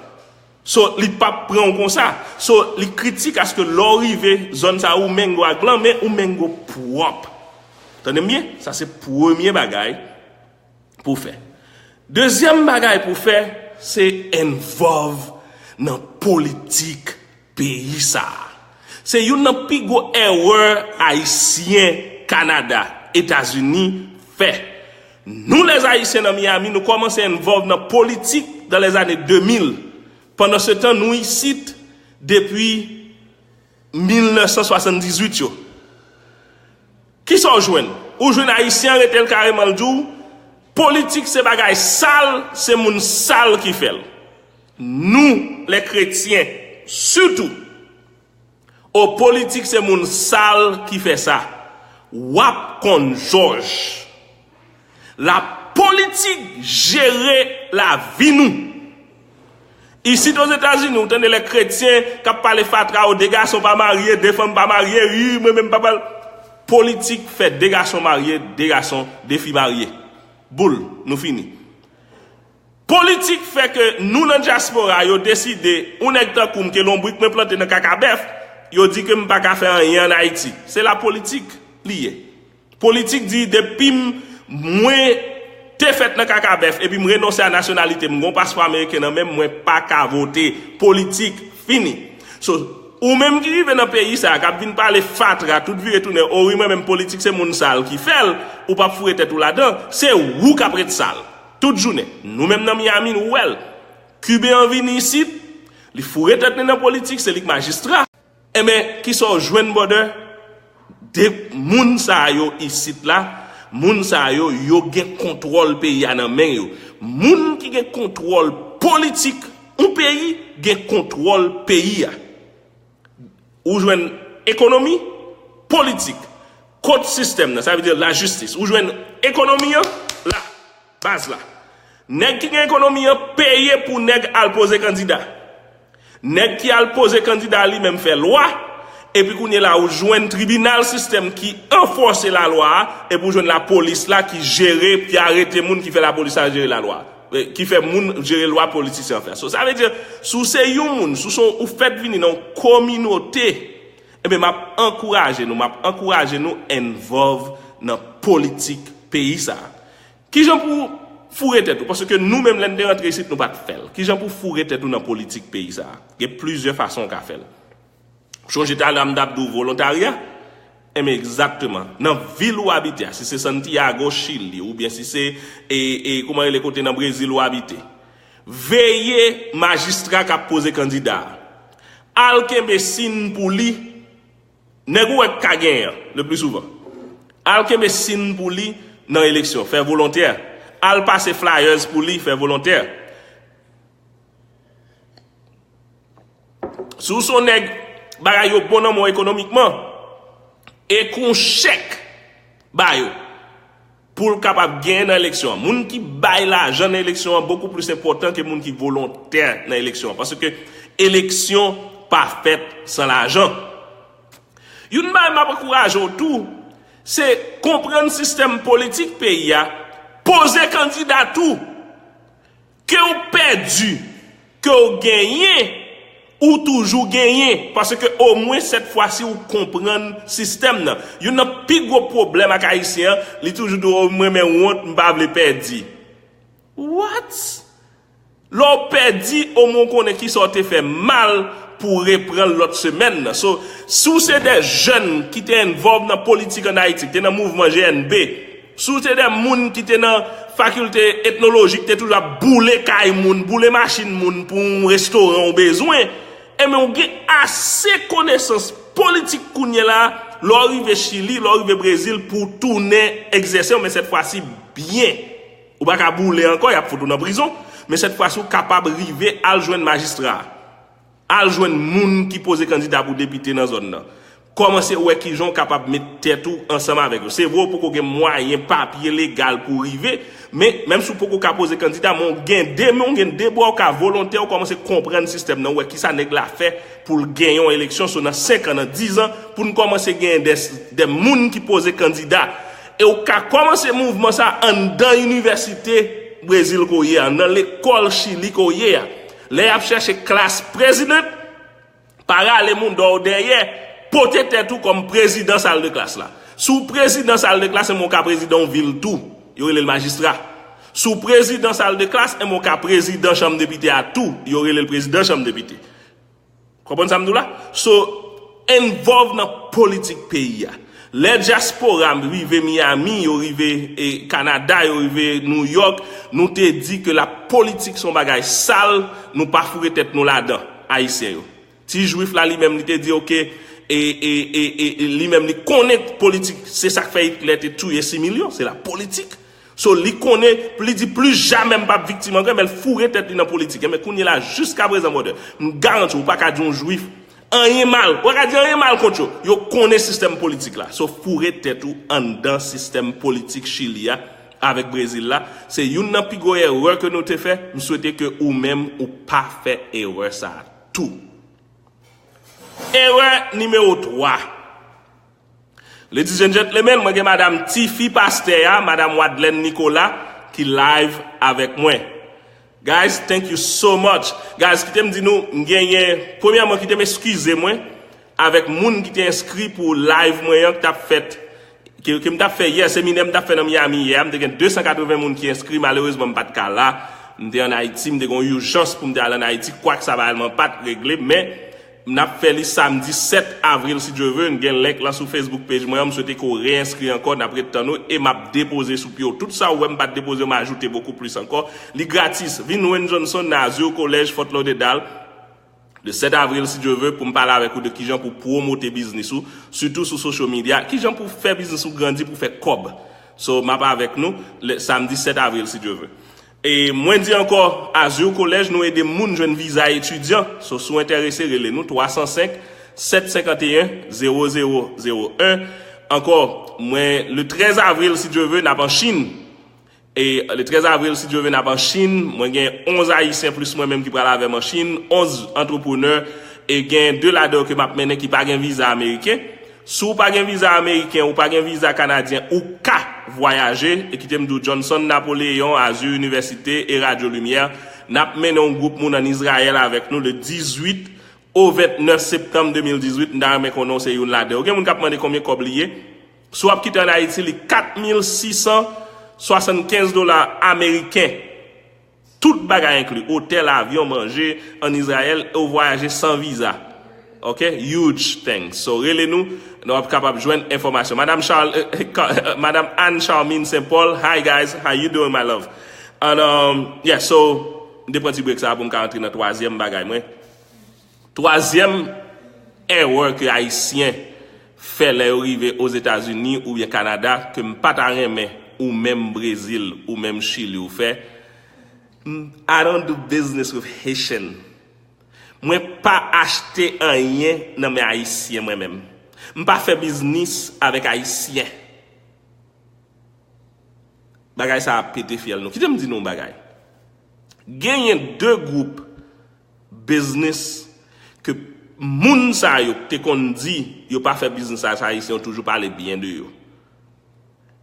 So, li p ap pran w konsa. So, li kritik aske lè w rive zòn sa ou mengo ak blan, men ou mengo pwòp. Tande m byen? Sa se premye bagay pou w fè. Dezyèm bagay pou w fè, se involve nan politik peyi sa a. Se youn nan pi gwo erè Ayisyen Kanada, Etazini fè. Nou, lèzayisyen nan Miami, nou kòmanse involve nan politik dans les années deux mille. Pandan se tan, nou isit depi mil nèf san swasanndizwit yo. Kisa w jwenn? Ou jwenn Ayisyen an rete l kareman, l di w, politik se bagay sal, se moun sal ki fè l. Nou, lè kretyen, sitou, o, politik se moun sal ki fè sa. W ap konn jòj. Lapolitik jere lavi nou. Isit Ozetazini, ou tande lè kretyen k ap pale fatra, o, de gason pa marye, de fanm pa marye, wi, mwen menm pa pral. Politik fè de gason marye, de gason, de fi marye. Boul, nou fini. Politik fè ke nou nan dyaspora yo deside, yon nèg tankou m ke lonbrik mwen plante nan kaka bèf, yo di ke m pa ka fè anyen ann Ayiti. Se lapolitik li ye. Politik di depi m, mwen te fèt nan kaka bèf epi m renonse a nasyonalite m, m gen yon paspò ameriken nan men m, mwen pa ka vote. Politik fini. So, ou menm ki rive nan peyi sa a, k ap vin pale fatra, tout vire tounen, o wi, mwen menm politik se moun sal ki fè l, ou p ap foure tèt ou ladan, se ou k ap ret sal. Tout jounen. Nou menm nan Miami, nou wè l. Kiben an vini isit, li foure tèt li nan politik, se li k majistra. Enben, kisa w jwenn, brother? De moun sa yo isit la, moun sa yo, yo gen kontwòl peyi a nan men yo. Moun ki gen kontwòl politik yon peyi, gen kontwòl peyi a. Ou jwenn ekonomi, politik, court system nan, sa vle di lajistis. Ou jwenn ekonomi an la, baz la. Nèg ki gen ekonomi an peye pou nèg al poze kandida. Nèg ki al poze kandida li menm fè lwa, epi kounye la ou jwenn tribinal sistèm ki anfòse lalwa a, epi ou jwenn lapolis la ki jere, ki arete moun, ki fè lapolis la jere lalwa a, eh, ki fè moun jere lwa politisyen an fè. So, sa vle di, si w se yon moun, si w se yon, ou fèt vini nan yon kominote, enben, m ap ankouraje nou, m ap ankouraje nou involve nan politik peyi sa a. Kijan pou foure tèt ou? Paske nou menm, lè n te rantre isit, nou pa t fè l. Kijan pou foure tèt ou nan politik peyi sa a? Gen plizyè fason w ka fè l. Chonje talè a m t ap di w volontarya? Enben, egzakteman. Nan vil ou abite a, si se Santiago, Chili, oubyen si se, e, e, kòman rele kote nan Brezil ou abite. Veye majistra k ap poze kandida a. Al kenbe sin pou li. Nèg ou wè k ka genyen an, le pli souvan. Al kenbe sin pou li nan eleksyon, fè volontè. Al pase flyers pou li, fè volontè. Si w se yon nèg bagay yo bon nan men w ekonomikman, ekri yon chèk ba yo pou l kapab genyen nan eleksyon an. Moun ki bay lajan nan eleksyon an bokou plis enpòtan ke moun ki volontè nan eleksyon an. Paske eleksyon pa fèt san lajan. Youn bagay m ap ankouraje w tou, se konprann sistèm politik peyi a, poze kandida tou. Ke w pèdi, ke w genyen, ou toujou genyen. Paske omwen sèt fwa si w konprann sistèm nan. Youn nan pi gwo pwoblèm ak Ayisyen an, li toujou di w, "O, m renmen wont, m pa vle pèdi." What? Lè w pèdi, omwen w konnen kisa w te fè mal pou w reprann lòt semèn nan. So, si w se de jèn ki te envolve nan politik ann Ayiti, ki te nan mouvman G N B, si w se de moun ki te nan fakilte etnoloji, ki te toujou ap boule kay moun, boule machin moun pou yon restoran w bezwen, enben w gen ase konesans politik kounye la, lè w rive Chili, lè w rive Brezil, pou w tounen egzèse w, men sèt fwa si byen. Ou pa ka boule ankò, y ap fout ou nan prizon. Men sèt fwa si w kapab rive al jwenn majistra a. Al jwenn moun ki poze kandida pou depite nan zòn nan. Kòmanse wè kijan w kapab met tèt ou ansanm avèk yo. Se vre w poko gen mwayen papye legal pou w rive, men menm si w poko ka poze kandida, men w gen de men, w gen de bra, w ka volontè, w kòmanse konprann sistèm nan, w wè kisa nèg la fè pou l genyen yon eleksyon, so nan senk an, nan diz an, pou n kòmanse genyen de, de moun ki poze kandida. E w ka kòmanse mouvman sa anndan inivèsite Brezil ke w ye a, nan lekòl Chili ke w ye a. Lè y ap chèche klas president, pa rale mouda w dèyè, pote tèt ou kòm prezidan sal de klas la. Si w prezidan sal de klas, enben w ka prezidan yon vil tou, yo rele l majistra. Si w prezidan sal de klas, enben w ka prezidan chanm depite a tou, yo rele l prezidan chanm depite. Konprann sa m di w la? So, envolve nan politik peyi a. Lè dyaspora rive Miami, yo rive e, Kanada, yo rive New York, nou te di ke la politik se yon bagay sal, nou pa foure tèt nou ladan, Ayisyen yo. Ti jwif la li menm li te di, oke, e, e, e, e, e li menm li konnen politik, se sa k fè Hitler te touye sis milyon, se la politik. So, li konnen, li di, "Pli jamè m p ap viktim ankò," men l foure tèt li nan politik. Enben, kounye la, jiska prezan, brother, m garanti w, ou pa ka di yon jwif anyen mal. Ou pa ka di anyen mal kont yo. Yo konnen sistèm politik la. So, foure tèt ou anndan sistèm politik Chili a avèk Brezil la. Se youn nan pi gwo erè ke nou te fè. M swete ke ou menm, ou pa fè erè sa a tou. Erè nimewo twa. Ladies and gentlemen, mwen gen madanm tifi pastè a, madanm Wadlène Nicolas, ki live avèk mwen. Guys, thank you so much. Guys, kite m di nou, m genyen, premyèman, kite m eskize mwen avèk moun ki te enskri pou live mwen an, ki t ap fèt, ke, ke m t ap fè yè, seminè m t ap fè nan Miami yè a, m te gen de san katreven moun ki enskri, malerezman, m pa t ka la. M te ann Ayiti, m te gen yon ijans pou m te al ann Ayiti, kwak sa pa reyèlman pa t regle, men n ap fè li samdi sèt avril, si Dye vle. N gen link lan sou Facebook page mwen an. M swete ke w reenskri ankò, n ap ret tann ou e m ap depoze sou pye w. Tout sa ou wè m pa t depoze, m ajoute bokou plis ankò. Li gratis. Vin jwenn Johnson nan Azur College, Fort Lauderdale, le sèt avril, si Dye vle, pou m pale avèk ou de kijan pou pwomote biznis ou, sitou sou social media, kijan pou fè biznis ou grandi, pou fè kòb. So, m ap avèk nou le samdi sèt avril, si Dye vle. E mwen di ankò, Azur College, nou ede moun jwenn viza etidyan. So, si w enterese, rele nou, twa san senk, sèt senkanteyen, zewo zewo zewo en. Ankò, mwen, le trèz avril, si Dye vle, n ap an Chin. E le trèz avril, si Dye vle, n ap an Chin. Mwen gen onz Ayisyen plis mwen menm ki pral avè m an Chin, onz antreprenè, e gen de ladan yo ke m ap mennen ki pa gen viza ameriken. Si w pa gen viza ameriken, ou pa gen viza kanadyen, ou ka vwayaje. E kite m di w, Johnson Napoléon, Azur Université e Radio Lumière, n ap mennen yon gwoup moun ann Izrayèl avèk nou le dizuit au vingt-neuf septembre deux mille dix-huit. M ta renmen konnen w se youn ladan yo. Gen moun k ap mande konbyen kòb li ye. Si w ap kite ann Ayiti, li kat mil sis san swasannkenz dola ameriken. Tout bagay enkli, otèl, avyon, manje, ann Izrayèl, e w vwayaje san viza. Ok? Huge thing. So, rele nou, nou ap kapab jwenn enfòmasyon. Madam Charles, eh, eh, Ka-, eh, Madam Anne Charmine Saint Paul, hi guys, how you doing, my love? And, um, yeah, so, M te pran ti break sa a pou m ka antre nan twazyèm bagay mwen. Twazyèm erè ke Ayisyen fè lè yo rive Ozetazini oubyen Kanada ke m pa ta renmen ou menm Brezil ou menm Chili ou fè. I don't do business with Haitian. Mwen pa achte anyen nan men Ayisyen mwen menm. M pa fè biznis avèk Ayisyen. Bagay sa a pete fyèl nou. Kite m di nou yon bagay. Genyen de gwoup biznis ke moun sa yo te konn di yo pa fè biznis avèk Ayisyen, yo toujou pale byen de yo.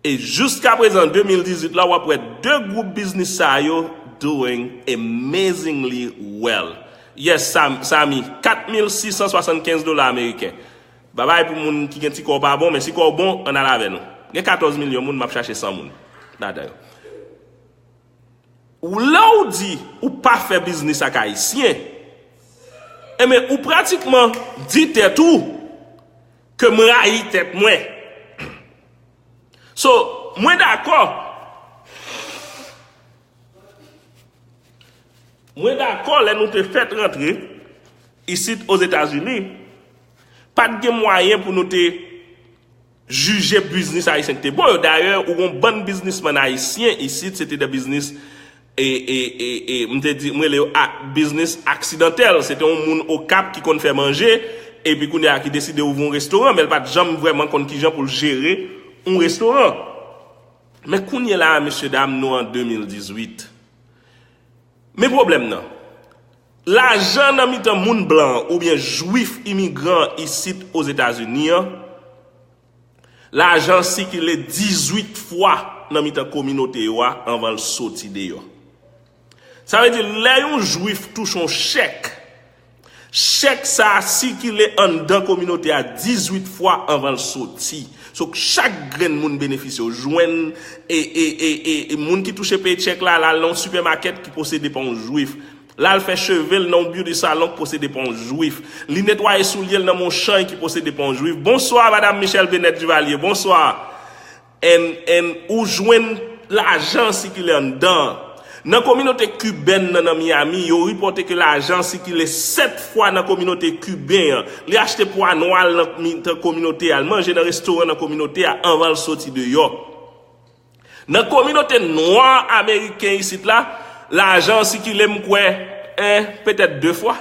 E jiska prezan, de mil dizuit la, w ap wè de gwoup biznis sa yo doing amazingly well. Yes, Sam- Sami, kat mil sis san swasannkenz dola ameriken. Babay pou moun ki gen ti kò pa bon, men si kò w bon, ann al avè nou. Gen katòz milyon moun, m ap chache san moun ladan yo. Lè w di ou pa fè biznis ak Ayisyen, enben, ou pratikman di tèt ou ke m rayi tèt mwen. So, mwen dakò. Mwen dakò lè nou te fèt rantre isit Ozetazini, pa t gen mwayen pou nou te jije biznis ayisyen ki te bon yo. Dayè, ou gon bann biznismann ayisyen isit, se te de biznis, e, e, e, e, m te di, m rele yo a- biznis aksidantèl. Se te yon moun Okap ki konn fè manje, epi kounye a ki deside ouvri yon restoran, men l pa t janm vrèman konn kijan pou l jere yon restoran. Men kounye la a, mesye dam, nou an de mil dizuit. Men pwoblèm nan, lajan nan mitan moun blan oubyen jwif imigran isit Ozetazini an, lajan an sikile dizuit fwa nan mitan kominote yo a anvan l soti deyò. Sa vle di, lè yon jwif touche yon chèk, chèk sa a sikile anndan kominote a dizuit fwa anvan l soti. So, chak grenn moun benefisye yo jwenn, e, e, e, e, e moun ki touche paycheck la, l al nan yon sipèmakèt ki posede pa yon jwif. L al fè cheve l nan yon beauty salon ki posede pa yon jwif. Li netwaye soulye l nan men yon chany ki posede pa yon jwif. Bonswa, Madam Michelle Bennett Duvalier. Bonswa. And, and ou jwenn lajan sikile anndan an. Nan kominote kibèn nan, nan Miami, yo ripòte ke lajan sikile sèt fwa nan kominote kiben an. Li achte pwa nwa l nan mitan kominote a, l manje nan restoran nan kominote a anvan l soti deyò. Nan kominote nwa ameriken isit la, lajan an sikile, m kwè, en, petèt de fwa.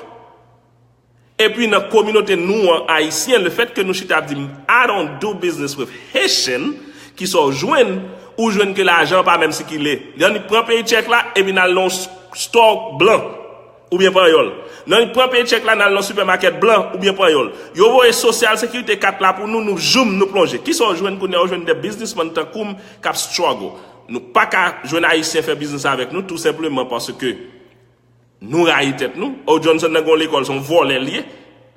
Epi nan kominote nou an ayisyen, le fèt ke nou chita ap di, "I don't do business with Haitian," ki sa w jwenn, ou jwenn ke lajan an pa menm sikile. L annik pran paycheck la, epi n al nan yon s- store blan, oubyen panyòl. L annik pran paycheck la, n al nan sipèmakèt blan, oubyen panyòl. Yo voye Social Security kat la pou nou, nou joum, nou plonje. Ki sa w jwenn kounye a? Ou jwenn de biznismann tankou m k ap struggle. Nou pa ka jwenn ayisyen fè biznis avèk nou, tou senpleman paske nou rayi tèt nou. O, Johnson nan gen yon lekòl, se yon vòlè l ye.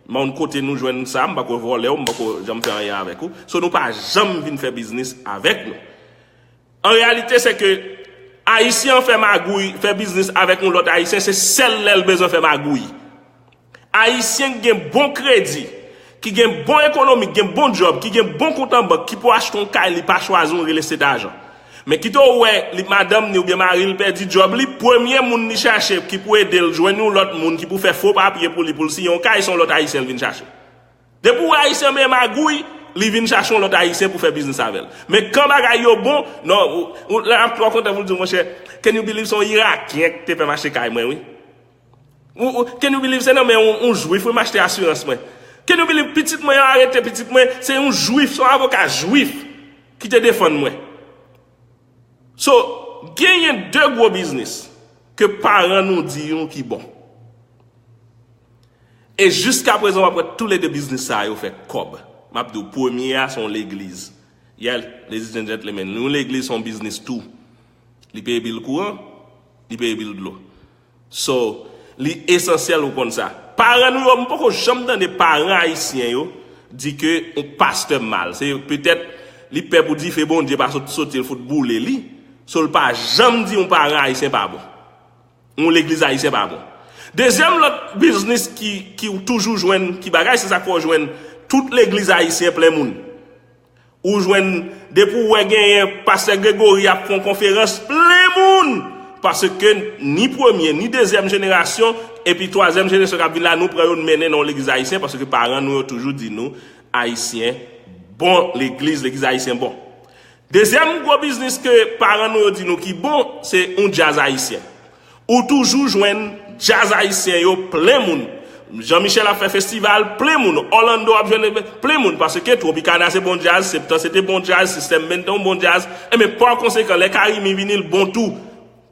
M pa konn kote nou jwenn sa, m pa ko vòlè w, m pa ko janm fè anyen avèk ou. So, nou pa janm vin fè biznis avèk nou. An reyalite, se ke Ayisyen an fè magouy, fè biznis avèk yon lòt Ayisyen, se sèl lè l bezwen fè magouy. Ayisyen ki gen bon kredi, ki gen bon ekonomi, ki gen bon djòb, ki gen bon kont an bank, ki pou achte yon kay, li pa chwazi yon real estate agent. Men kite w wè, li, madanm ni oubyen mari l pèdi djòb li, premye moun li chache ki pou ede l jwenn yon lòt moun ki pou fè fo papye pou li, pou l siyen yon kay, se yon lòt Ayisyen l vin chache. Depi w wè Ayisyen an men magouy, li vin chache yon lòt Ayisyen pou fè biznis avè l. Men kan bagay yo bon, non, ou, ou, lè ap twò kontan pou l di w, monchè, can you believe se yon Irakyen ki te fè m achte kay mwen, wi. Ou, ou, can you believe se nan men yon, yon jwif wi m achte asirans mwen. Can you believe pitit mwen yo arete pitit mwen, se yon jwif, se yon avoka jwif ki te defann mwen. So, genyen de gwo biznis ke paran nou di nou ki bon. E jiska prezan w ap wè toulede biznis sa yo fè kòb. M ap di w, premye a se yon legliz. Yeah, ladies and gentlemen, yon legliz se yon biznis tou. Li peye bil kouran, li peye bil dlo. So, li esansyèl ou konn sa. Paran nou yo, m poko janm tande paran ayisyen yo di ke yon pastè mal. Se petèt li pè pou dife Bondye pa sot soti l fout boule li. So, l pa janm di yon paran ayisyen pa bon. Yon legliz ayisyen pa bon. Dezyèm lòt biznis ki, ki ou toujou jwenn, ki bagay, se sa k fè w jwenn tout legliz ayisyen plen moun. Ou jwenn, depi w wè genyen pastè Gregory ap fè yon konferans, plen moun, Paske ni premye, ni dezyèm jenerasyon, epi twazyèm jenerasyon k ap vin la, nou pran yo, n mennen nan yon legliz ayisyen, paske paran nou yo toujou di nou, Ayisyen bon legliz, legliz ayisyen bon. Dezyèm gwo biznis ke paran nou yo di nou ki bon, se yon djaz ayisyen. Ou toujou jwenn djaz ayisyen yo plen moun. Jean Michel ap fè festival, plen moun. Orlando ap jwenn plen moun. Paske Tropicana se bon djaz, Septan se te bon djaz, System Band te yon bon djaz. Enben, pa konsekan, lè Carimi vini, l bon tou.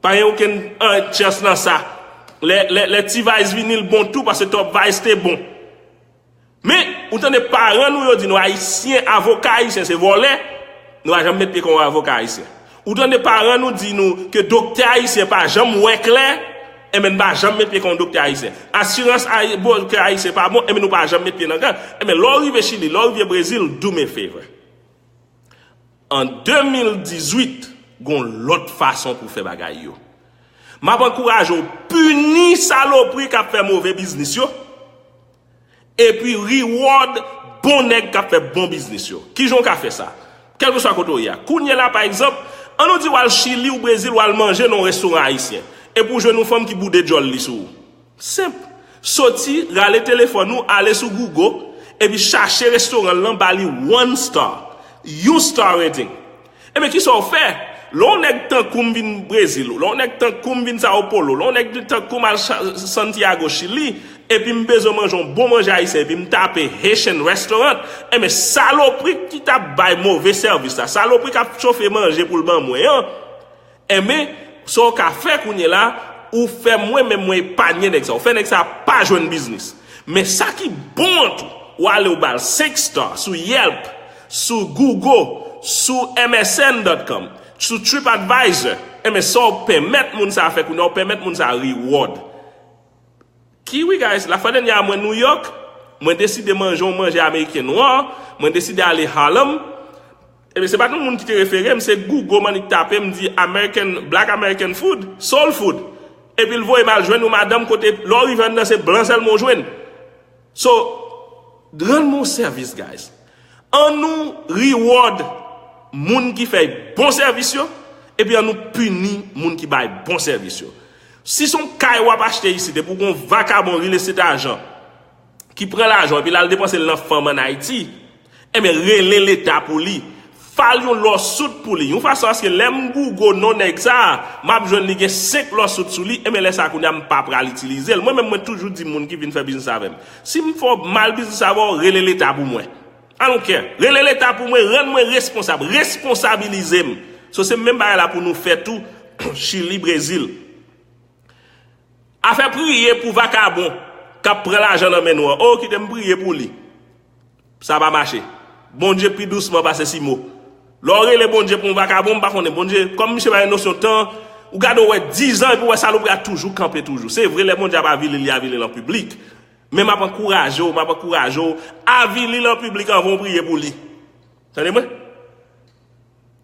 Pa gen okenn, eh, chans nan sa. Lè, lè, lè T-Vice vini, l bon tou, paske Top Vice te bon. Men, ou tande paran nou yo di nou Ayisyen, avoka ayisyen se vòlè, nou pa janm met pye kon avoka ayisyen. Ou tande paran nou di nou ke doktè ayisyen pa janm wè klè, enben n pa janm met pye kon doktè ayisyen. Asirans ay, bwokè ayisyen pa bon, enben nou pa janm met pye nan gang. Enben lè w rive Chili, lè w rive Brezil, do me a favor. An de mil dizuit, gon lòt fason pou fè bagay yo. M ap ankouraje w pini salopri k ap fè move biznis yo, epi reward bon nèg k ap fè bon biznis yo. Kijan w ka fè sa? Kèlkeswa kote w ye a. Kounye la, pa egzanp, ann nou di w al Chili ou Brezil, w al manje nan yon restoran ayisyen, epi w jwenn yon fanm ki boude djòl li sou ou. Senp. Soti, rale telefòn ou, ale sou Google, epi chache restoran lan, ba li one star, yon star rating. Ebyen, kisa w fè? Lè yon nèg tankou m vin Brezil, lè yon nèg tankou m vin Sao Paulo, lè yon nèg tankou m al Cha-, Santiago, Chili, epi m bezwen manje yon bon manje ayisyen, epi m tape Haitian restaurant, ebyen, salopri ki t ap bay move sèvis la, salopri k ap chofe manje pou l ban mwen an, enben, sa w ka fè kounye la, ou fè mwen menm mwen epanye nèg sa. Ou fè nèg sa pa jwenn biznis. Men sa ki bon an tou, ou ale ou ba l senk star sou Yelp, sou Google, sou M S N dot com, sou TripAdvisor. Enben, sa w pèmèt moun sa fè kounye a, ou pèmèt moun sa reward. Ki wi, guys, lafwa dènyè a mwen New York, mwen deside manje yon manje ameriken nwa, mwen deside ale Harlem. Ebyen, se pa t yon moun ki te refere m, se Google m annik tape, m di American, Black American food, soul food. Epi l voye m al jwenn yon madanm kote, lè w rive anndan, se blan sèlman w jwenn. So, rann mwen yon sèvis, guys. Ann nou reward moun ki fè bon sèvis yo, epi ann nou pini moun ki bay bon sèvis yo. Si se yon kay w ap achte isit, epi w gen yon vakabon real estate agent ki pran lajan w, epi l al depanse l nan fanm ann Ayiti, enben, rele Leta pou li. File yon lawsuit pou li. Yon fason aske lè m Google non nèg sa a, m ap jwenn li gen senk lawsuit sou li, enben, lè sa a, kounye a, m pa pral itilize l. Mwen menm, mwen toujou di moun ki vin fè biznis avè m, si m fè w mal biznis avè w, rele Leta pou mwen. I don't care. Rele Leta pou mwen, rann mwen responsab, responsabilize m. So, se menm bagay la pou nou fè tou, Chili, Brezil. Afè priye pou vakabon k ap pran lajan nan men nou an. O, kite m priye pou li. Sa pa mache. Bondye pi dousman pase simo. Lè w rele Bondye pou yon vakabon, m pa konnen. Bondye, kòm misye pa gen nosyon tan, ou gade w wè dizan epi w wè salopri a toujou kanpe toujou. Se vre, lè Bondye ap avili, li avili l an piblik. Men m ap ankouraje w, m ap ankouraje w, avili l an piblik anvan w priye pou li. Tande mwen?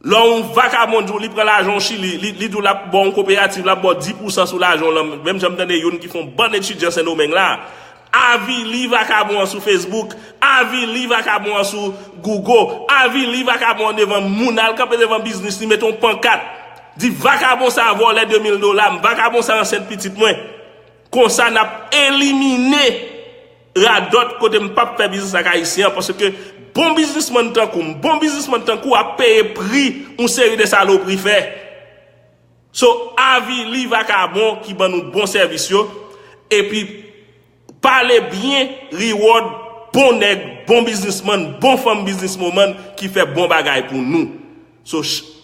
Lè yon vakabon di w li pran lajan w Chili, li, li di w l ap ba w yon koperativ, l ap ba w dis pousan sou lajan w lan, menm jan m tande youn ki fè yon bann etidyan Sendomeng la, avili vakabon an sou Facebook, avili vakabon an sou Google, avili vakabon an devan moun, al kanpe devan biznis li, mete yon pankat, di vakabon sa a vòlè de mil dola m, vakabon sa a ansent pitit mwen. Konsa n ap elimine radòt kote m p ap fè biznis ak Ayisyen an, paske bon biznismann tankou m, bon biznismann tankou w ap peye pri yon seri de salopri fè. So, avili vakabon ki ban nou bon sèvis yo, epi pale byen, reward bon nèg, bon biznismann, bon fanm bizniswoman ki fè bon bagay pou nou. So, ch-,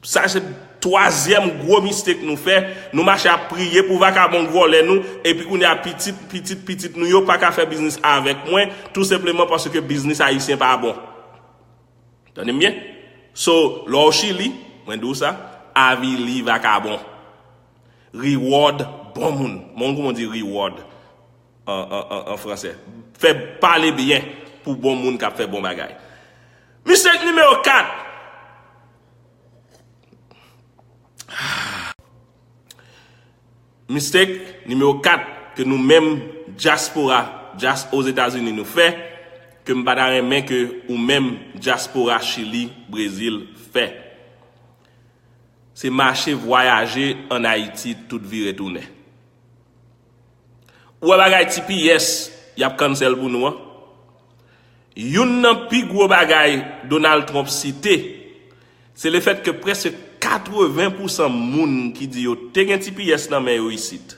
Sa se twazyèm gwo mistake nou fè. Nou mache ap priye pou vakabon k vòlè nou, epi kounye a pitit, pitit, pitit nou yo pa ka fè biznis avèk mwen, tou senpleman paske biznis ayisyen pa bon. Tande m byen? So, lè w Chili, mwen di w sa, avili vakabon. Reward bon moun. Mwen konn kouman w di reward an, an, an, an fransè. Fè pale byen pou bon moun k ap fè bon bagay. Mistake nimewo kat. Mistake nimewo kat ke nou menm dyaspora, dyas-, Ozetazini nou fè, ke m pa ta renmen ke ou menm dyaspora Chili, Brezil fè. Se mache vwayaje ann Ayiti tout vire tounen. Ou wè bagay T P S y ap cancel pou nou an? Youn nan pi gwo bagay Donald Trump site, se lefèt ke prèske katreven pousan moun ki di yo te gen T P S nan men yo isit.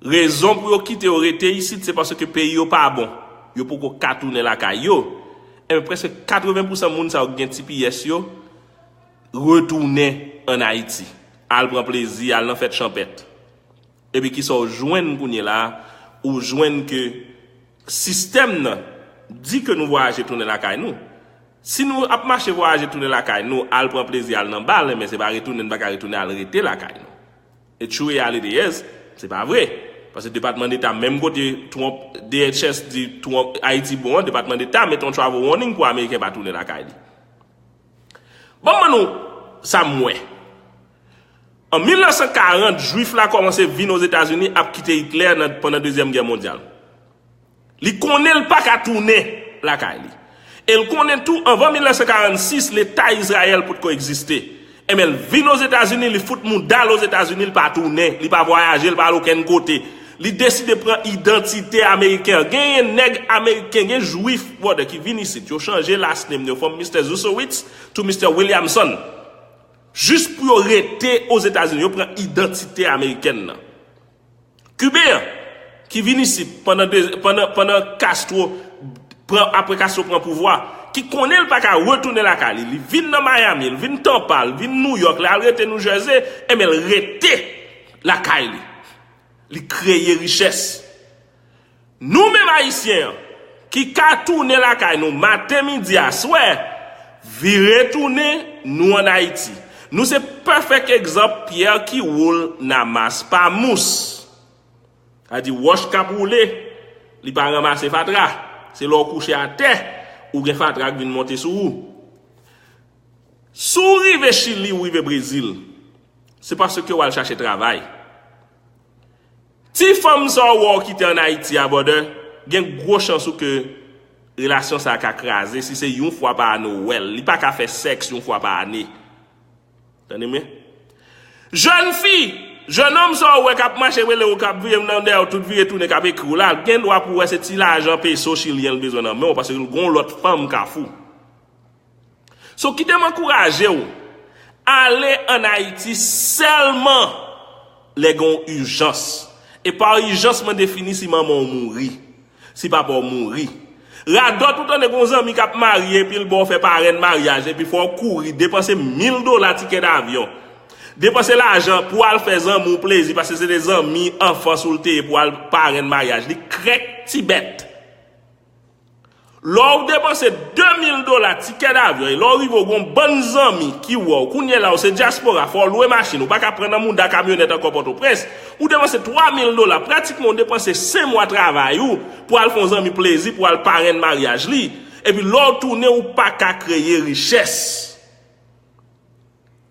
Rezon pou yo kite yo rete isit, se paske peyi yo pa bon. Yo poko ka tounen lakay yo. Enben, prèske katreven pousan moun sa yo ki gen T P S yo retounen ann Ayiti. Al pran plezi, al nan fèt chanpèt. Epi kisa w jwenn kounye la a? Ou jwenn ke sistèm nan di ke nou vwayaje tounen lakay nou. Si nou ap mache vwayaje tounen lakay nou, al pran plezi, al nan bal, enben se pa retounen, n pa ka retounen al rete lakay nou. The true reality is, se pa vre. Paske Depatman Deta, menm kote Trump, D H S di Trump, Ayiti bon an, Depatman Deta met yon travel warning pou Ameriken pa tounen lakay li. Ban m ban nou sa m wè. An mil nèf san karant, Jwif la kòmanse vin Ozetazini ap kite Itlè nan, pandan Dezyèm Gè Mondyal. Li konnen l pa ka tounen lakay li. E l konnen tou, anvan mil nèf san karannsis, Leta Izrayèl potko egziste. Enben, l vin Ozetazini, li fout mouda l Ozetazini, li pa tounen, li pa vwayaje, li pa al okenn kote. Li deside pran idantite ameriken an. Genyen nèg ameriken, gen Jwif, brother, ki vin isit, yo chanje last name yo from Mister Zuzowitz to Mister Williamson. Jis pou yo rete Ozetazini, yo pran idantite amerikèn nan. Kiben an, ki vin isit pandan, de, pandan, pandan Castro pran, apre Castro pran pouvwa, ki konnen l pa ka retounen lakay li. Li vin nan Miami, li vin Tampa, li vin New York, li al rete New Jersey, enben l rete lakay li. Li kreye richès. Nou menm Ayisyen an, ki ka tounen lakay nou maten, midi, aswè, vire tounen, nou ann Ayiti. Nou se pèfèk egzanp pyè ki woule nan mas pa mous. Sa di wòch k ap woule, li pa ranmase fatra. Se lè w kouche atè, ou gen fatra k vin monte sou ou. Si w rive Chili, ou rive Brezil, se paske w al chache travay. Ti fanm sa w wè w kite ann Ayiti a, brother, gen gwo chans ou ke relasyon sa a ka kraze si se yon fwa pa ane w wè l. Li pa ka fè sèks yon fwa pa ane. Tande m byen? Jèn fi, jèn òm sa w wè k ap mache rele w, k ap vire nan dèyè w, tout vire tounen, k ap ekri w la, gen dwa pou w wè se ti lajan peso chilyen l bezwen nan men w, paske l gen yon lòt fanm kafou. So, kite m ankouraje w, ale ann Ayiti sèlman lè gen yon ijans. E pa ijans, mwen defini si manman w mouri, si papa w mouri. Radòt ou tande gen yon zanmi k ap marye, epi l ba w fè parenn maryaj, epi fò w kouri, depanse mil dola tikè davyon. Depanse lajan pou al fè zanmi w plezi, paske se te zanmi anfans ou l te ye pou al parenn maryaj li. Krèk ti bèt. Lè w depanse de mil dola tikè davyon, e lè w rive w gen yon bann zanmi ki wè w, kounye la w se dyaspora, fò w lwe machin, ou pa ka pran nan mouda kamyonèt ankò Pòtoprens, ou depanse twa mil dola, pratikman w depanse senk mwa travay ou pou al fè yon zanmi plezi, pou al parenn maryaj li. Epi lè w tounen, ou pa ka kreye richès.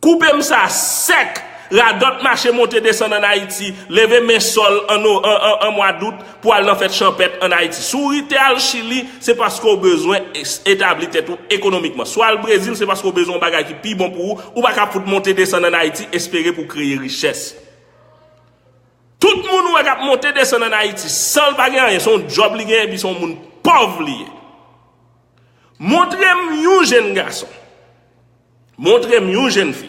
Koupe m sa sèk! Radòt mache monte desann ann Ayiti, leve men sòl an, an, an, an mwa dout pou al nan fèt chanpèt ann Ayiti. Si w rete al Chili, se paske w bezwen es-, etabli tèt ou ekonomikman. Si w al Brezil, se paske w bezwen yon bagay ki pi bon pou ou. Ou pa ka fout monte desann ann Ayiti, espere pou w kreye richès. Tout moun ou wè k ap monte desann ann Ayiti, san l pa gen anyen, se yon djòb li genyen, epi se yon moun pòv li ye. Montre m yon jèn gason. Montre m yon jèn fi.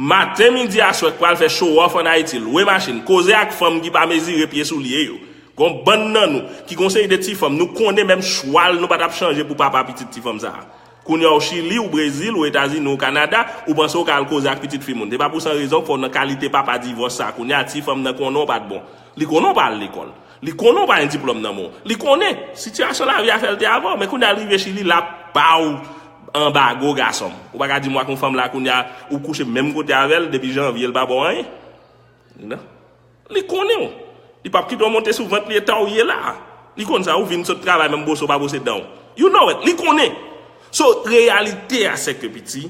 Maten, midi, aswè, k pral fè show off ann Ayiti, lwe machin, koze ak fanm ki pa mezire pye soulye yo. Gon bann nan nou, ki gon seri de ti fanm, nou konnen menm chwal nou pa t ap chanje pou papa pitit ti fanm sa a. Kounye a w Chili, ou Brezil, ou Etazini, ou Kanada, ou panse w ka al koze ak pitit fi moun. Se pa pou san rezon k fè w nan kalite papa divòs sa a. Kounye a ti fanm nan konnen w pa t bon. Li konnen w pa al lekòl. Li konnen w pa gen diplòm nan men w. Li konnen sitiyasyon lavi a fè l te avè w, men kounye a l rive Chili, l ap ba w anbago, gason m. Ou pa ka di m w ak yon fanm la, kounye a ou kouche menm kote avè l, depi janvye l pa ba w anyen. Non. Li konnen w. Li p ap kite w monte sou vant li eta w ye la. Li konn sa, ou vin sot travay, menm bwose w pa bwose dan w. You know it. Li konnen. So, reyalite a se ke, piti,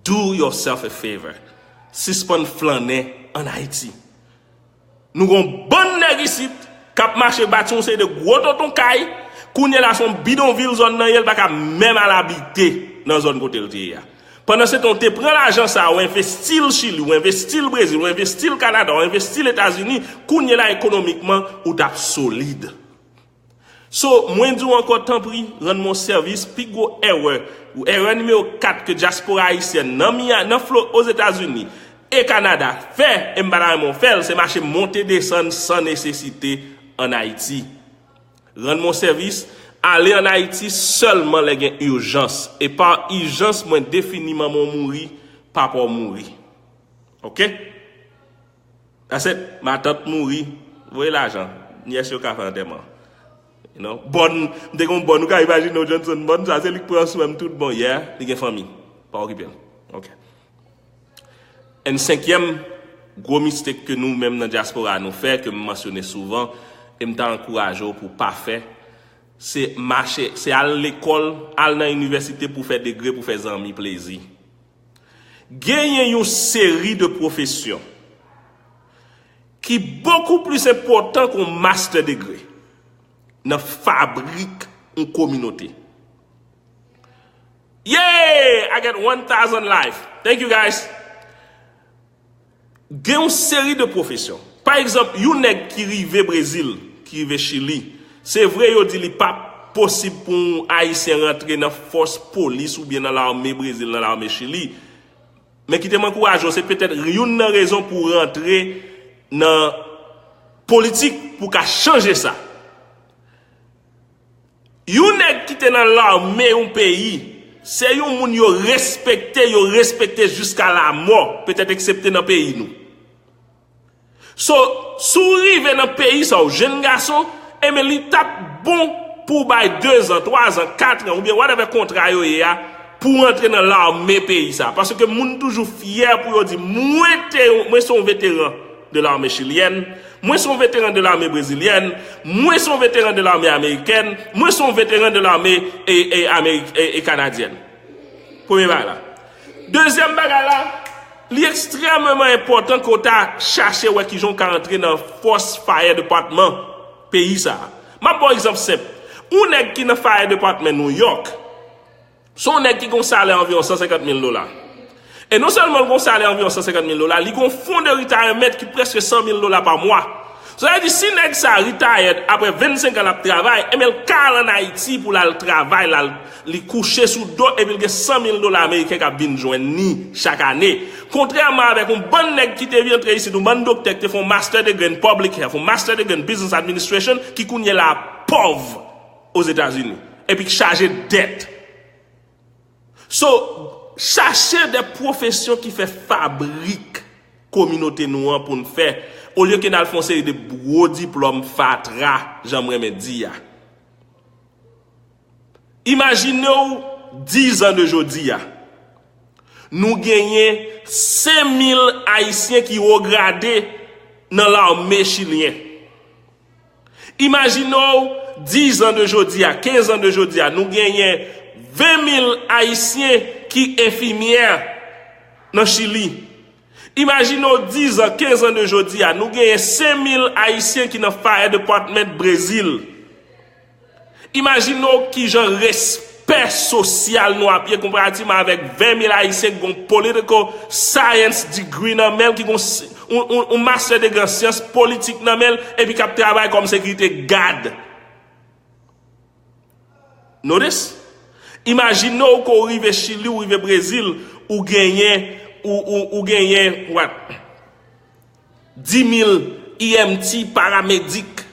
do yourself a favor. Sispann flannen ann Ayiti. Nou gon bann nèg isit k ap mache bati yon seri de gwo tonton kay, kounye a la se yon bidonvil zòn nan ye, l pa ka menm al abite nan zòn kote l te ye a. Pandansetan, w te pran lajan sa a, w envesti l Chili, w envesti l Brezil, w envesti l Kanada, w envesti l Etazini, kounye la ekonomikman, ou t ap solid. So, mwen di w ankò, tanpri, rann mwen sèvis, pi gwo erè, erè nimewo kat ke dyaspora ayisyèn nan Mia, nan Flo, Ozetazini e Kanada fè, e m pa ta renmen w fè l, se mache monte desann san nesesite ann Ayiti. Rann mwen sèvis, ale ann Ayiti sèlman lè gen ijans. E pa ijans, mwen defini manman w mouri, papa w mouri. Oke? That's it. Matant mouri, voye lajan. Nyès yo ka fè antèman. You know? Bòn, m te gen yon bòn, ou ka imajine w, Johnson Bòn, sa se li k pran swen m tout bon, yeah, li gen fanmi. Pa okipe l. Oke. And senkyèm gwo mistake ke nou menm nan dyaspora nou fè, ke m mansyone souvan, e m ta ankouraje w pou w pa fè, se mache, se al lekòl, al nan inivèsite pou fè degre, pou fè zanmi plezi. Genyen yon seri de pwofesyon ki bokou plis enpòtan ke yon master degree nan fabrik yon kominote. Yeah! I get one thousand life. Thank you, guys. Gen yon seri de pwofesyon. Pa egzanp, yon nèg ki rive Brezil, ki rive Chili, se vre yo di li pa posib pou yon Ayisyen rantre nan fòs polis oubyen nan lame Brezil, nan lame Chili. Men kite m ankouraje w, se petèt youn nan rezon pou w rantre nan politik, pou w ka chanje sa. Yon nèg ki te nan lame yon peyi, se yon moun yo respekte, yo respekte jiska lamò, petèt eksepte nan peyi nou. So, si w rive nan peyi sa, w jenn gason, ebyen li t ap bon pou w bay dezan, twazan, katran, oubyen whatever kontra yo ye a, pou w antre nan lame peyi sa. Paske moun toujou fyè pou yo di, mwen te, mwen se yon veteran de lame chilyèn, mwen se yon veteran de lame brezilyèn, mwen se yon veteran de lame amerikèn, mwen se yon veteran de lame e, e, amerik-, e, e kanadyèn. Premye bagay la. Dezyèm bagay la, li ekstrèmeman enpòtan ke w ta chache wè kijan w ka antre nan fòs fire department peyi sa a. M ap ba w egzanp senp. Yon nèg ki nan fire department New York, se yon nèg ki gen yon salè anviwon san senkant mil dola. E non sèlman l gen yon salè anviwon san senkant mil dola, li gen yon fon de retirement ki prèske san mil dola pa mwa. Sa vle di, si nèg sa retired apre vennsenk an l ap travay, ebyen l ka al ann Ayiti pou l al travay, l al, li kouche sou do, epi l gen san mil dola ameriken k ap vin jwenn li chak ane. Kontrèman avèk yon bann nèg ki te vin antre isit, yon bann doktè ki te fè yon master degree in public health, yon master degree in business administration, ki kounye la pòv Ozetazini, epi k chaje dèt. So, chache de pwofesyon ki fè fabrik kominote nou an pou n fè, olye ke n al fè yon seri de gwo diplòm fatra, jan m renmen di a. Imajine w, dizan de jodi a, nou genyen senk mil Ayisyen ki wo grade nan lame chilyen. Imajine w, dizan de jodi a, kenz an de jodi a, nou genyen ven mil Ayisyen ki enfimyè nan Chili. Imajine w, dizan, kenz an de jodi a, nou genyen senk mil Ayisyen ki nan fire department Brezil. Imajine w kijan respè sosyal nou ap ye konparativman avèk ven mil Ayisyen ki gon political science degree nan men l, ki gon s-, yon, yon, yon master degree an syans politik nan men l, epi k ap travay kòm sekirite gad. Notice? Imajine w ke w rive Chili, w rive Brezil, ou genyen, ou, ou, ou genyen, what? Dis mil E M T paramedik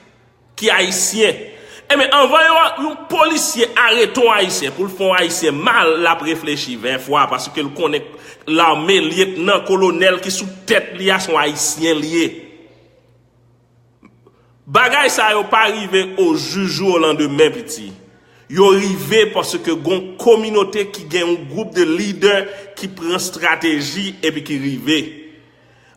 ki ayisyen. Ebyen, anvan yo, yon polisye arete yon ayisyen, pou l fè yon ayisyen mal, l ap reflechi ven fwa, paske l konnen lame, lyetnan kolonèl ki sou tèt li a, se yon ayisyen li ye. Bagay sa yo pa rive au jour au lendemain, piti. Yo rive paske gon kominote ki gen yon gwoup de lidè ki pran estrateji epi ki rive.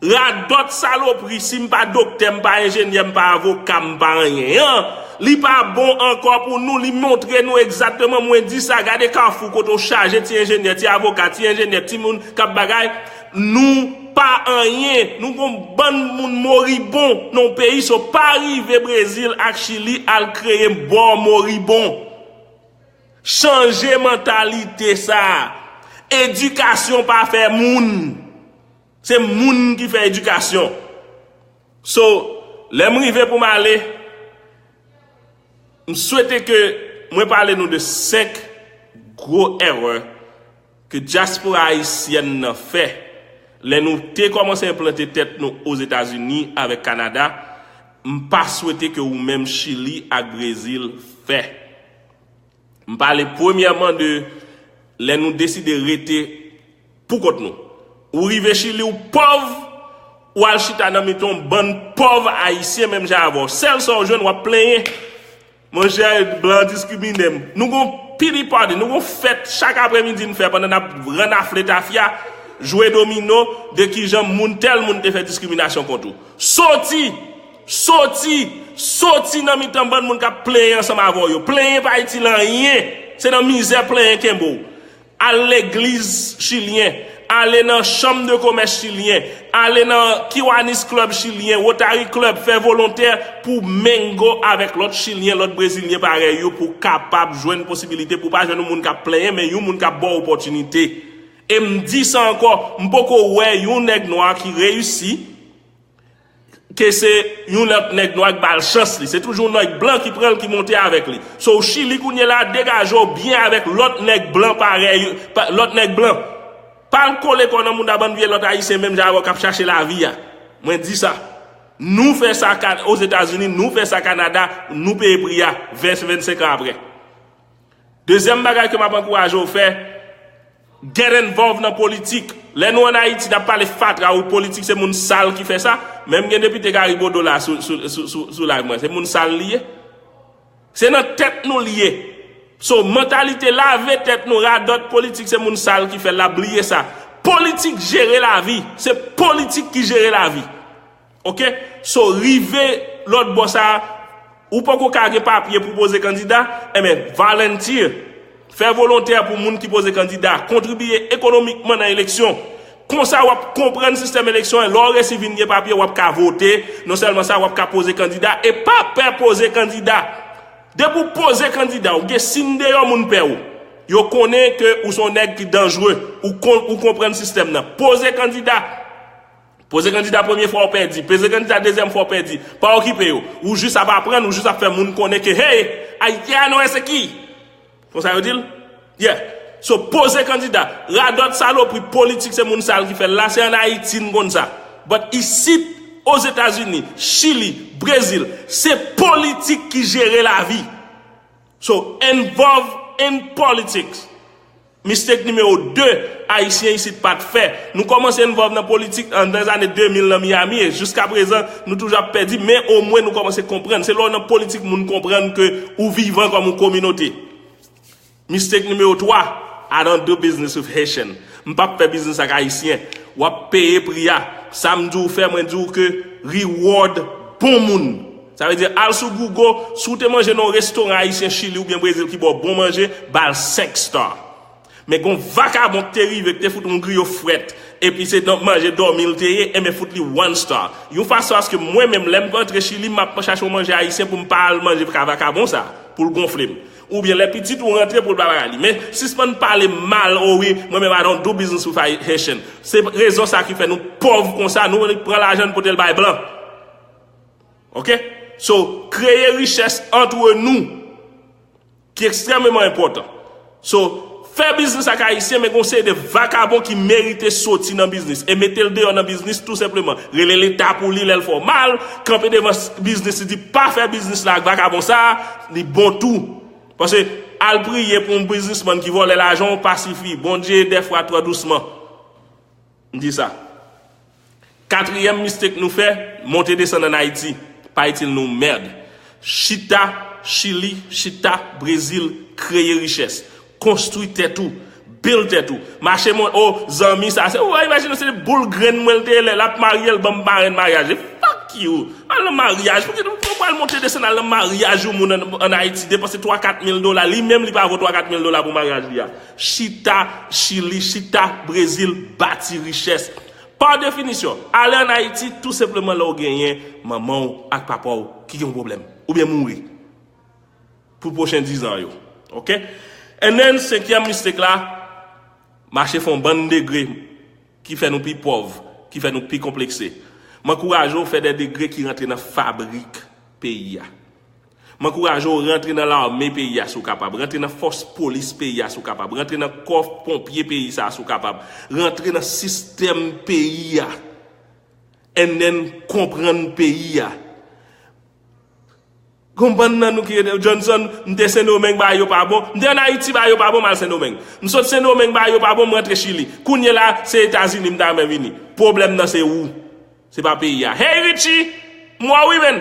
Radòt salopri, si m pa doktè, m pa enjenyè, m pa avoka, m pa anyen an, li pa bon ankò pou nou, li montre nou egzakteman, mwen di sa, gade kafou kote w chaje ti enjenyè, ti avoka, ti enjenyè, ti moun k ap bagay, nou pa anyen, nou gon bann moun moribon nan yon peyi, so pa rive Brezil ak Chili al kreye bò moribon. Chanje mantalite sa a. Edikasyon pa fè moun. Se moun ki fè edikasyon. So, lè m rive pou m ale, m swete ke mwen pale nou de senk gwo erè ke dyaspora ayisyèn nan fè lè nou te kòmanse enplante tèt nou Ozetazini avèk Kanada. M pa swete ke ou menm Chili ak Brezil fè. M pale premyèman de lè nou deside rete pou kont nou. Ou rive Chili, ou pòv, ou al chita nan mitan yon bann pòv ayisyen menm jan avè w. Sèl sa w jwenn, w ap plenyen. Monchè, blan diskrimine m. Nou gon pity party, nou gon fèt chak aprèmidi n fè pandan n ap rannafle tafya, jwe domino, de kijan moun, tèl moun te fè diskriminasyon kont ou. Soti! Soti! Soti nan mitan bann moun k ap plenyen ansanm avè w yo. Plenyen pa itil anyen. Se nan mizè plenyen kenbe w. Al legliz chilyen, ale nan chanm de komès chilyen, ale nan Kiwanis Club chilyen, Rotary Club, fè volontè pou mengo avèk lòt chilyen, lòt brezilyen parèy ou, pou w kapab jwenn posibilite, pou w pa jwenn yon moun k ap plenyen, men yon moun k ap ba w opòtinite. E m di sa ankò, m poko wè yon nèg nwa ki reyisi, ke se yon lòt nèg nwa k ba l chans li. Se toujou yon nèg blan ki pran l, ki monte avèk li. So, Chili kounye la, degaje w byen avèk lòt nèg blan parèy, pa- lòt nèg blan. Pa al kole kò w nan mouda bann vye lòt ayisyen menm jan avè w k ap chache lavi a. Mwen di sa. Nou fè sa Ka- Ozetazini, nou fè sa Kanada, nou peye pri a, ven, vennsenk an aprè. Dezyèm bagay ke m ap ankouraje w fè, get involved nan politik. Lè nou ann Ayiti, n ap pale fatra, wi, politik se moun sal ki fè sa. Menm gen depite Gary Bodeau la sou, sou, sou, sou, sou live mwen. Se moun sal li ye. Se nan tèt nou li ye. So, mantalite lave tèt nou, radòt, politik se moun sal ki fè l, la bliye sa. Politik jere lavi. Se politik ki jere lavi. Oke? So, rive lòt bò sa a, ou poko ka gen papye pou poze kandida, enben, volunteer. Fè volontè pou moun ki poze kandida. Kontribiye ekonomikman nan eleksyon. Konsa, w ap konprann sistèm eleksyon an. Lè w resi vin gen papye, w ap ka vote. Non sèlman sa, w ap ka poze kandida. E pa pè poze kandida. Depi w poze kandida, ou gen siy deyò moun pè w. Yo konnen ke ou se yon nèg ki danjre. Ou kon- ou konprann sistèm nan. Poze kandida. Poze kandida premye fwa w pèdi, poze kandida dezyèm fwa w pèdi. Pa okipe yo. Ou jis ap aprann, ou jis ap fè moun konnen ke, hey, Ayiti a nou ensekir. Konsa yo di l? Yeah. So, poze kandida. Radòt, salopri, politik, se moun sal ki fè l la, se ann Ayiti n konn sa. But isit, Ozetazini, Chili, Brezil, se politik ki jere lavi. So, involve in politics. Mistake nimewo de, Ayisyen isit pa t fè. Nou kòmanse involve nan politik an nan zane de mil nan Miami, e jiska prezan, nou toujou ap pèdi, men omwen nou kòmanse konprann. Se lè w nan politik moun konprann ke ou vivan kòm yon kominote. Mistake nimewo twa, I don't do business with Haitian. M p ap fè biznis ak Ayisyen. W ap peye pri a. Sa m di w fè, mwen di w ke reward bon moun. Sa vle di, al sou Google, si w te manje nan yon restoran ayisyen Chili oubyen Brezil ki ba w bon manje, ba l senk star. Men gon vakabon ki te rive, ki te fout yon griyo frèt, epi se nan manje dòmi l te ye, enben fout li one star. Yon fason aske mwen menm, lè m antre Chili, m ap chache yon manje ayisyen pou m pa al manje ka vakabon sa, pou l gonfle m. Oubyen lè pitit ou rantre pou l pa bagay li. Men sispann pale mal, oh wi, mwen menm I don't do business with Haitian. Se rezon sa ki fè nou pòv konsa, nou pran lajan n pote l bay blan. Oke? So, kreye richès antre nou, ki ekstrèmeman enpòtan. So, fè biznis ak Ayisyen, men gon seri de vakabon ki merite soti nan biznis. E mete l deyò nan biznis, tou senpleman. Rele Leta pou li lè l fè w mal, kanpe devan s- biznis li di, pa fè biznis la ak vakabon sa a, li bon tou. Paske al priye pou yon biznismann ki vòlè lajan w pa sifi. Bondye, dèfwa, twò dousman. M di sa. Katriyèm mistake nou fè, monte desann ann Ayiti. Pa itil nou mèd. Chita Chili, chita Brezil, kreye richès. Konstwi tèt ou, build tèt ou. Mache mwen, o, zanmi sa, se, ou imajine se boul grenn mwen l te ye lè l ap marye, l ban m parenn maryaj li. Fuck you! Al nan maryaj, pou ki nou pral monte desann al nan maryaj yon moun ann ann Ayiti, depanse twa kat mil dola, li menm li pa vo twa kat mil dola pou maryaj li a. Chita Chili, chita Brezil, bati richès. Pa definisyon, ale ann Ayiti tou senpleman lè w genyen manman w ak papa w ki gen yon pwoblèm, oubyen mouri pou pwochen dizan yo. Oke? And then, senkyèm mistake la, Mache fè yon bann degre ki fè nou pi pòv, ki fè nou pi konplekse. M ankouraje w fè de degre ki rantre nan fabrik peyi a. M ankouraje w rantre nan lame peyi a si w kapab, rantre nan fòs polis peyi a si w kapab, rantre nan kò ponpye peyi sa a si w kapab, rantre nan sistèm peyi a, and then konprann peyi a. Gon bann nan nou ki rete Johnson, m te Sendomeng, bagay yo pa bon. M te ann Ayiti, bagay yo pa bon, m al Sendomeng. M sot Sendomeng, bagay yo pa bon, m rantre Chili. Kounye la, se Etazini m ta renmen vini. Pwoblèm nan se ou. Se pa peyi a. Hey Richie, m wè w wi, man.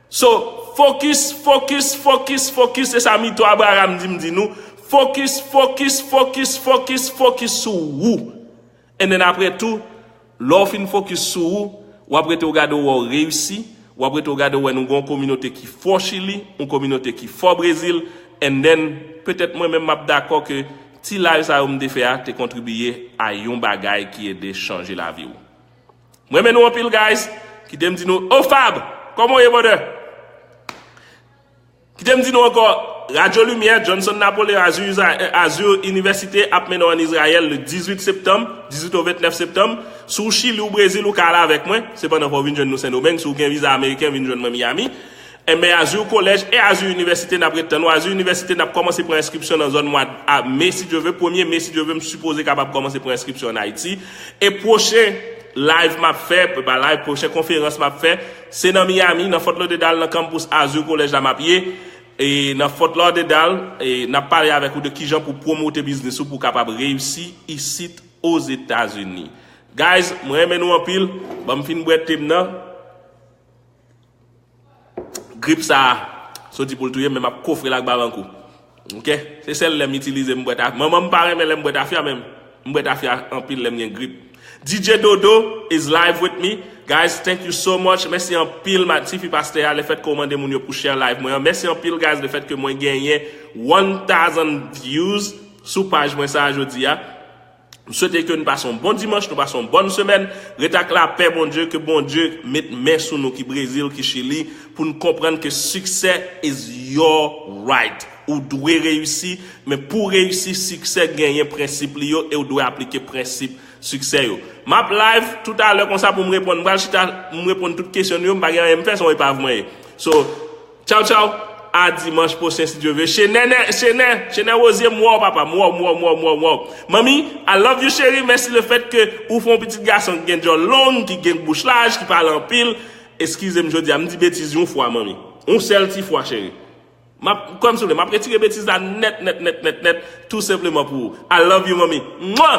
So, focus, focus, focus, focus. Se sa Mito Abraham di m di nou. Focus, focus, focus, focus, focus sou ou. And then apre tou, lè w fin focus sou ou, w ap rete w gade w wè w reyisi, w ap rete w gade w wè nou gen yon kominote ki fò Chili, yon kominote ki fò Brezil, and then petèt mwen menm m ap dakò ke ti live sa yo m te fè a te kontribiye a yon bagay ki ede chanje lavi w. Mwen renmen nou anpil, guys. Kite m di nou, oh Fab, kòman w ye, brother? Kite m di nou ankò, Radyo Limyè, Johnson Napoleon, Azur, Azur Université ap mennen w ann Izrayèl le dizuit septanm, dizuit o ventnèf septanm. Si w Chili ou Brezil, ou ka ale avèk mwen. Sepandan, fò w vin jwenn nou Sendomeng. Si w gen viza ameriken, vin jwenn mwen Miami. Enben, Azur College e Azur Université, n ap ret tann ou. Azur Université, n ap kòmanse pran enskripsyon nan zòn mwa a me, si Dye ve, premye me, si Dye ve, m sipoze kapab kòmanse pran enskripsyon ann Ayiti. E pwochen live m ap fè, pa live, pwochen konferans m ap fè, se nan Miami, nan Fort Lauderdale, nan campus Azur College la m ap ye. E nan Fort Lauderdale, e n ap pale avèk ou de kijan pou pwomote biznis ou pou w kapab reyisi isit Ozetazini. Guys, mwen renmen nou anpil. Ban m fin bwè te m nan. Grip sa a soti pou l touye m, men m ap kofre l ak Babankou. Ok? Se sèl lè m itilize m bwè tafya. Manman m pa renmen lè m bwè tafya, men m bwè tafya anpil lè m gen grip. D J Dodo is live with me. Guys, thank you so much. Mèsi anpil, ma, tifi pastè a, lefètke w mande moun yo pou share live mwen an. Mèsi anpil, guys, lefètke mwen genyen one thousand views sou paj mwen sa a jodi a. M swete ke nou pase yon bon dimanch, nou pase yon bòn semèn. Ret ak lapè Bondye, ke Bondye met men sou nou ki Brezil, ki Chili, pou n konprann ke success is your right. Ou dwe reyisi, men pou w reyisi, siksè genyen prensip li yo e w dwe aplike prensip siksè yo. M ap live toutalè konsa pou m reponn. M pral chita, m reponn tout kesyon nou yo, m pa gen anyen m fè, se yon epav mwen ye. So, tchaw tchaw, a dimanch pwochen si Dye ve. Chenè, chenè, chenè Wozye, m wè w papa, m wè w, m wè w, m wè w, m wè w, m wè w. Manmi, I love you cheri, mèsi lefètke ou fè yon pitit gason ki gen djòl long, ki gen bouch laj, ki pale anpil. Eskize m jodi a, m di betiz yon fwa manmi. Yon sèl ti fwa cheri. M ap, kòm souple, m ap retire betiz la nèt, nèt, nèt, nèt, nèt, tou senpleman pou ou. I love you, manmi. Mwa!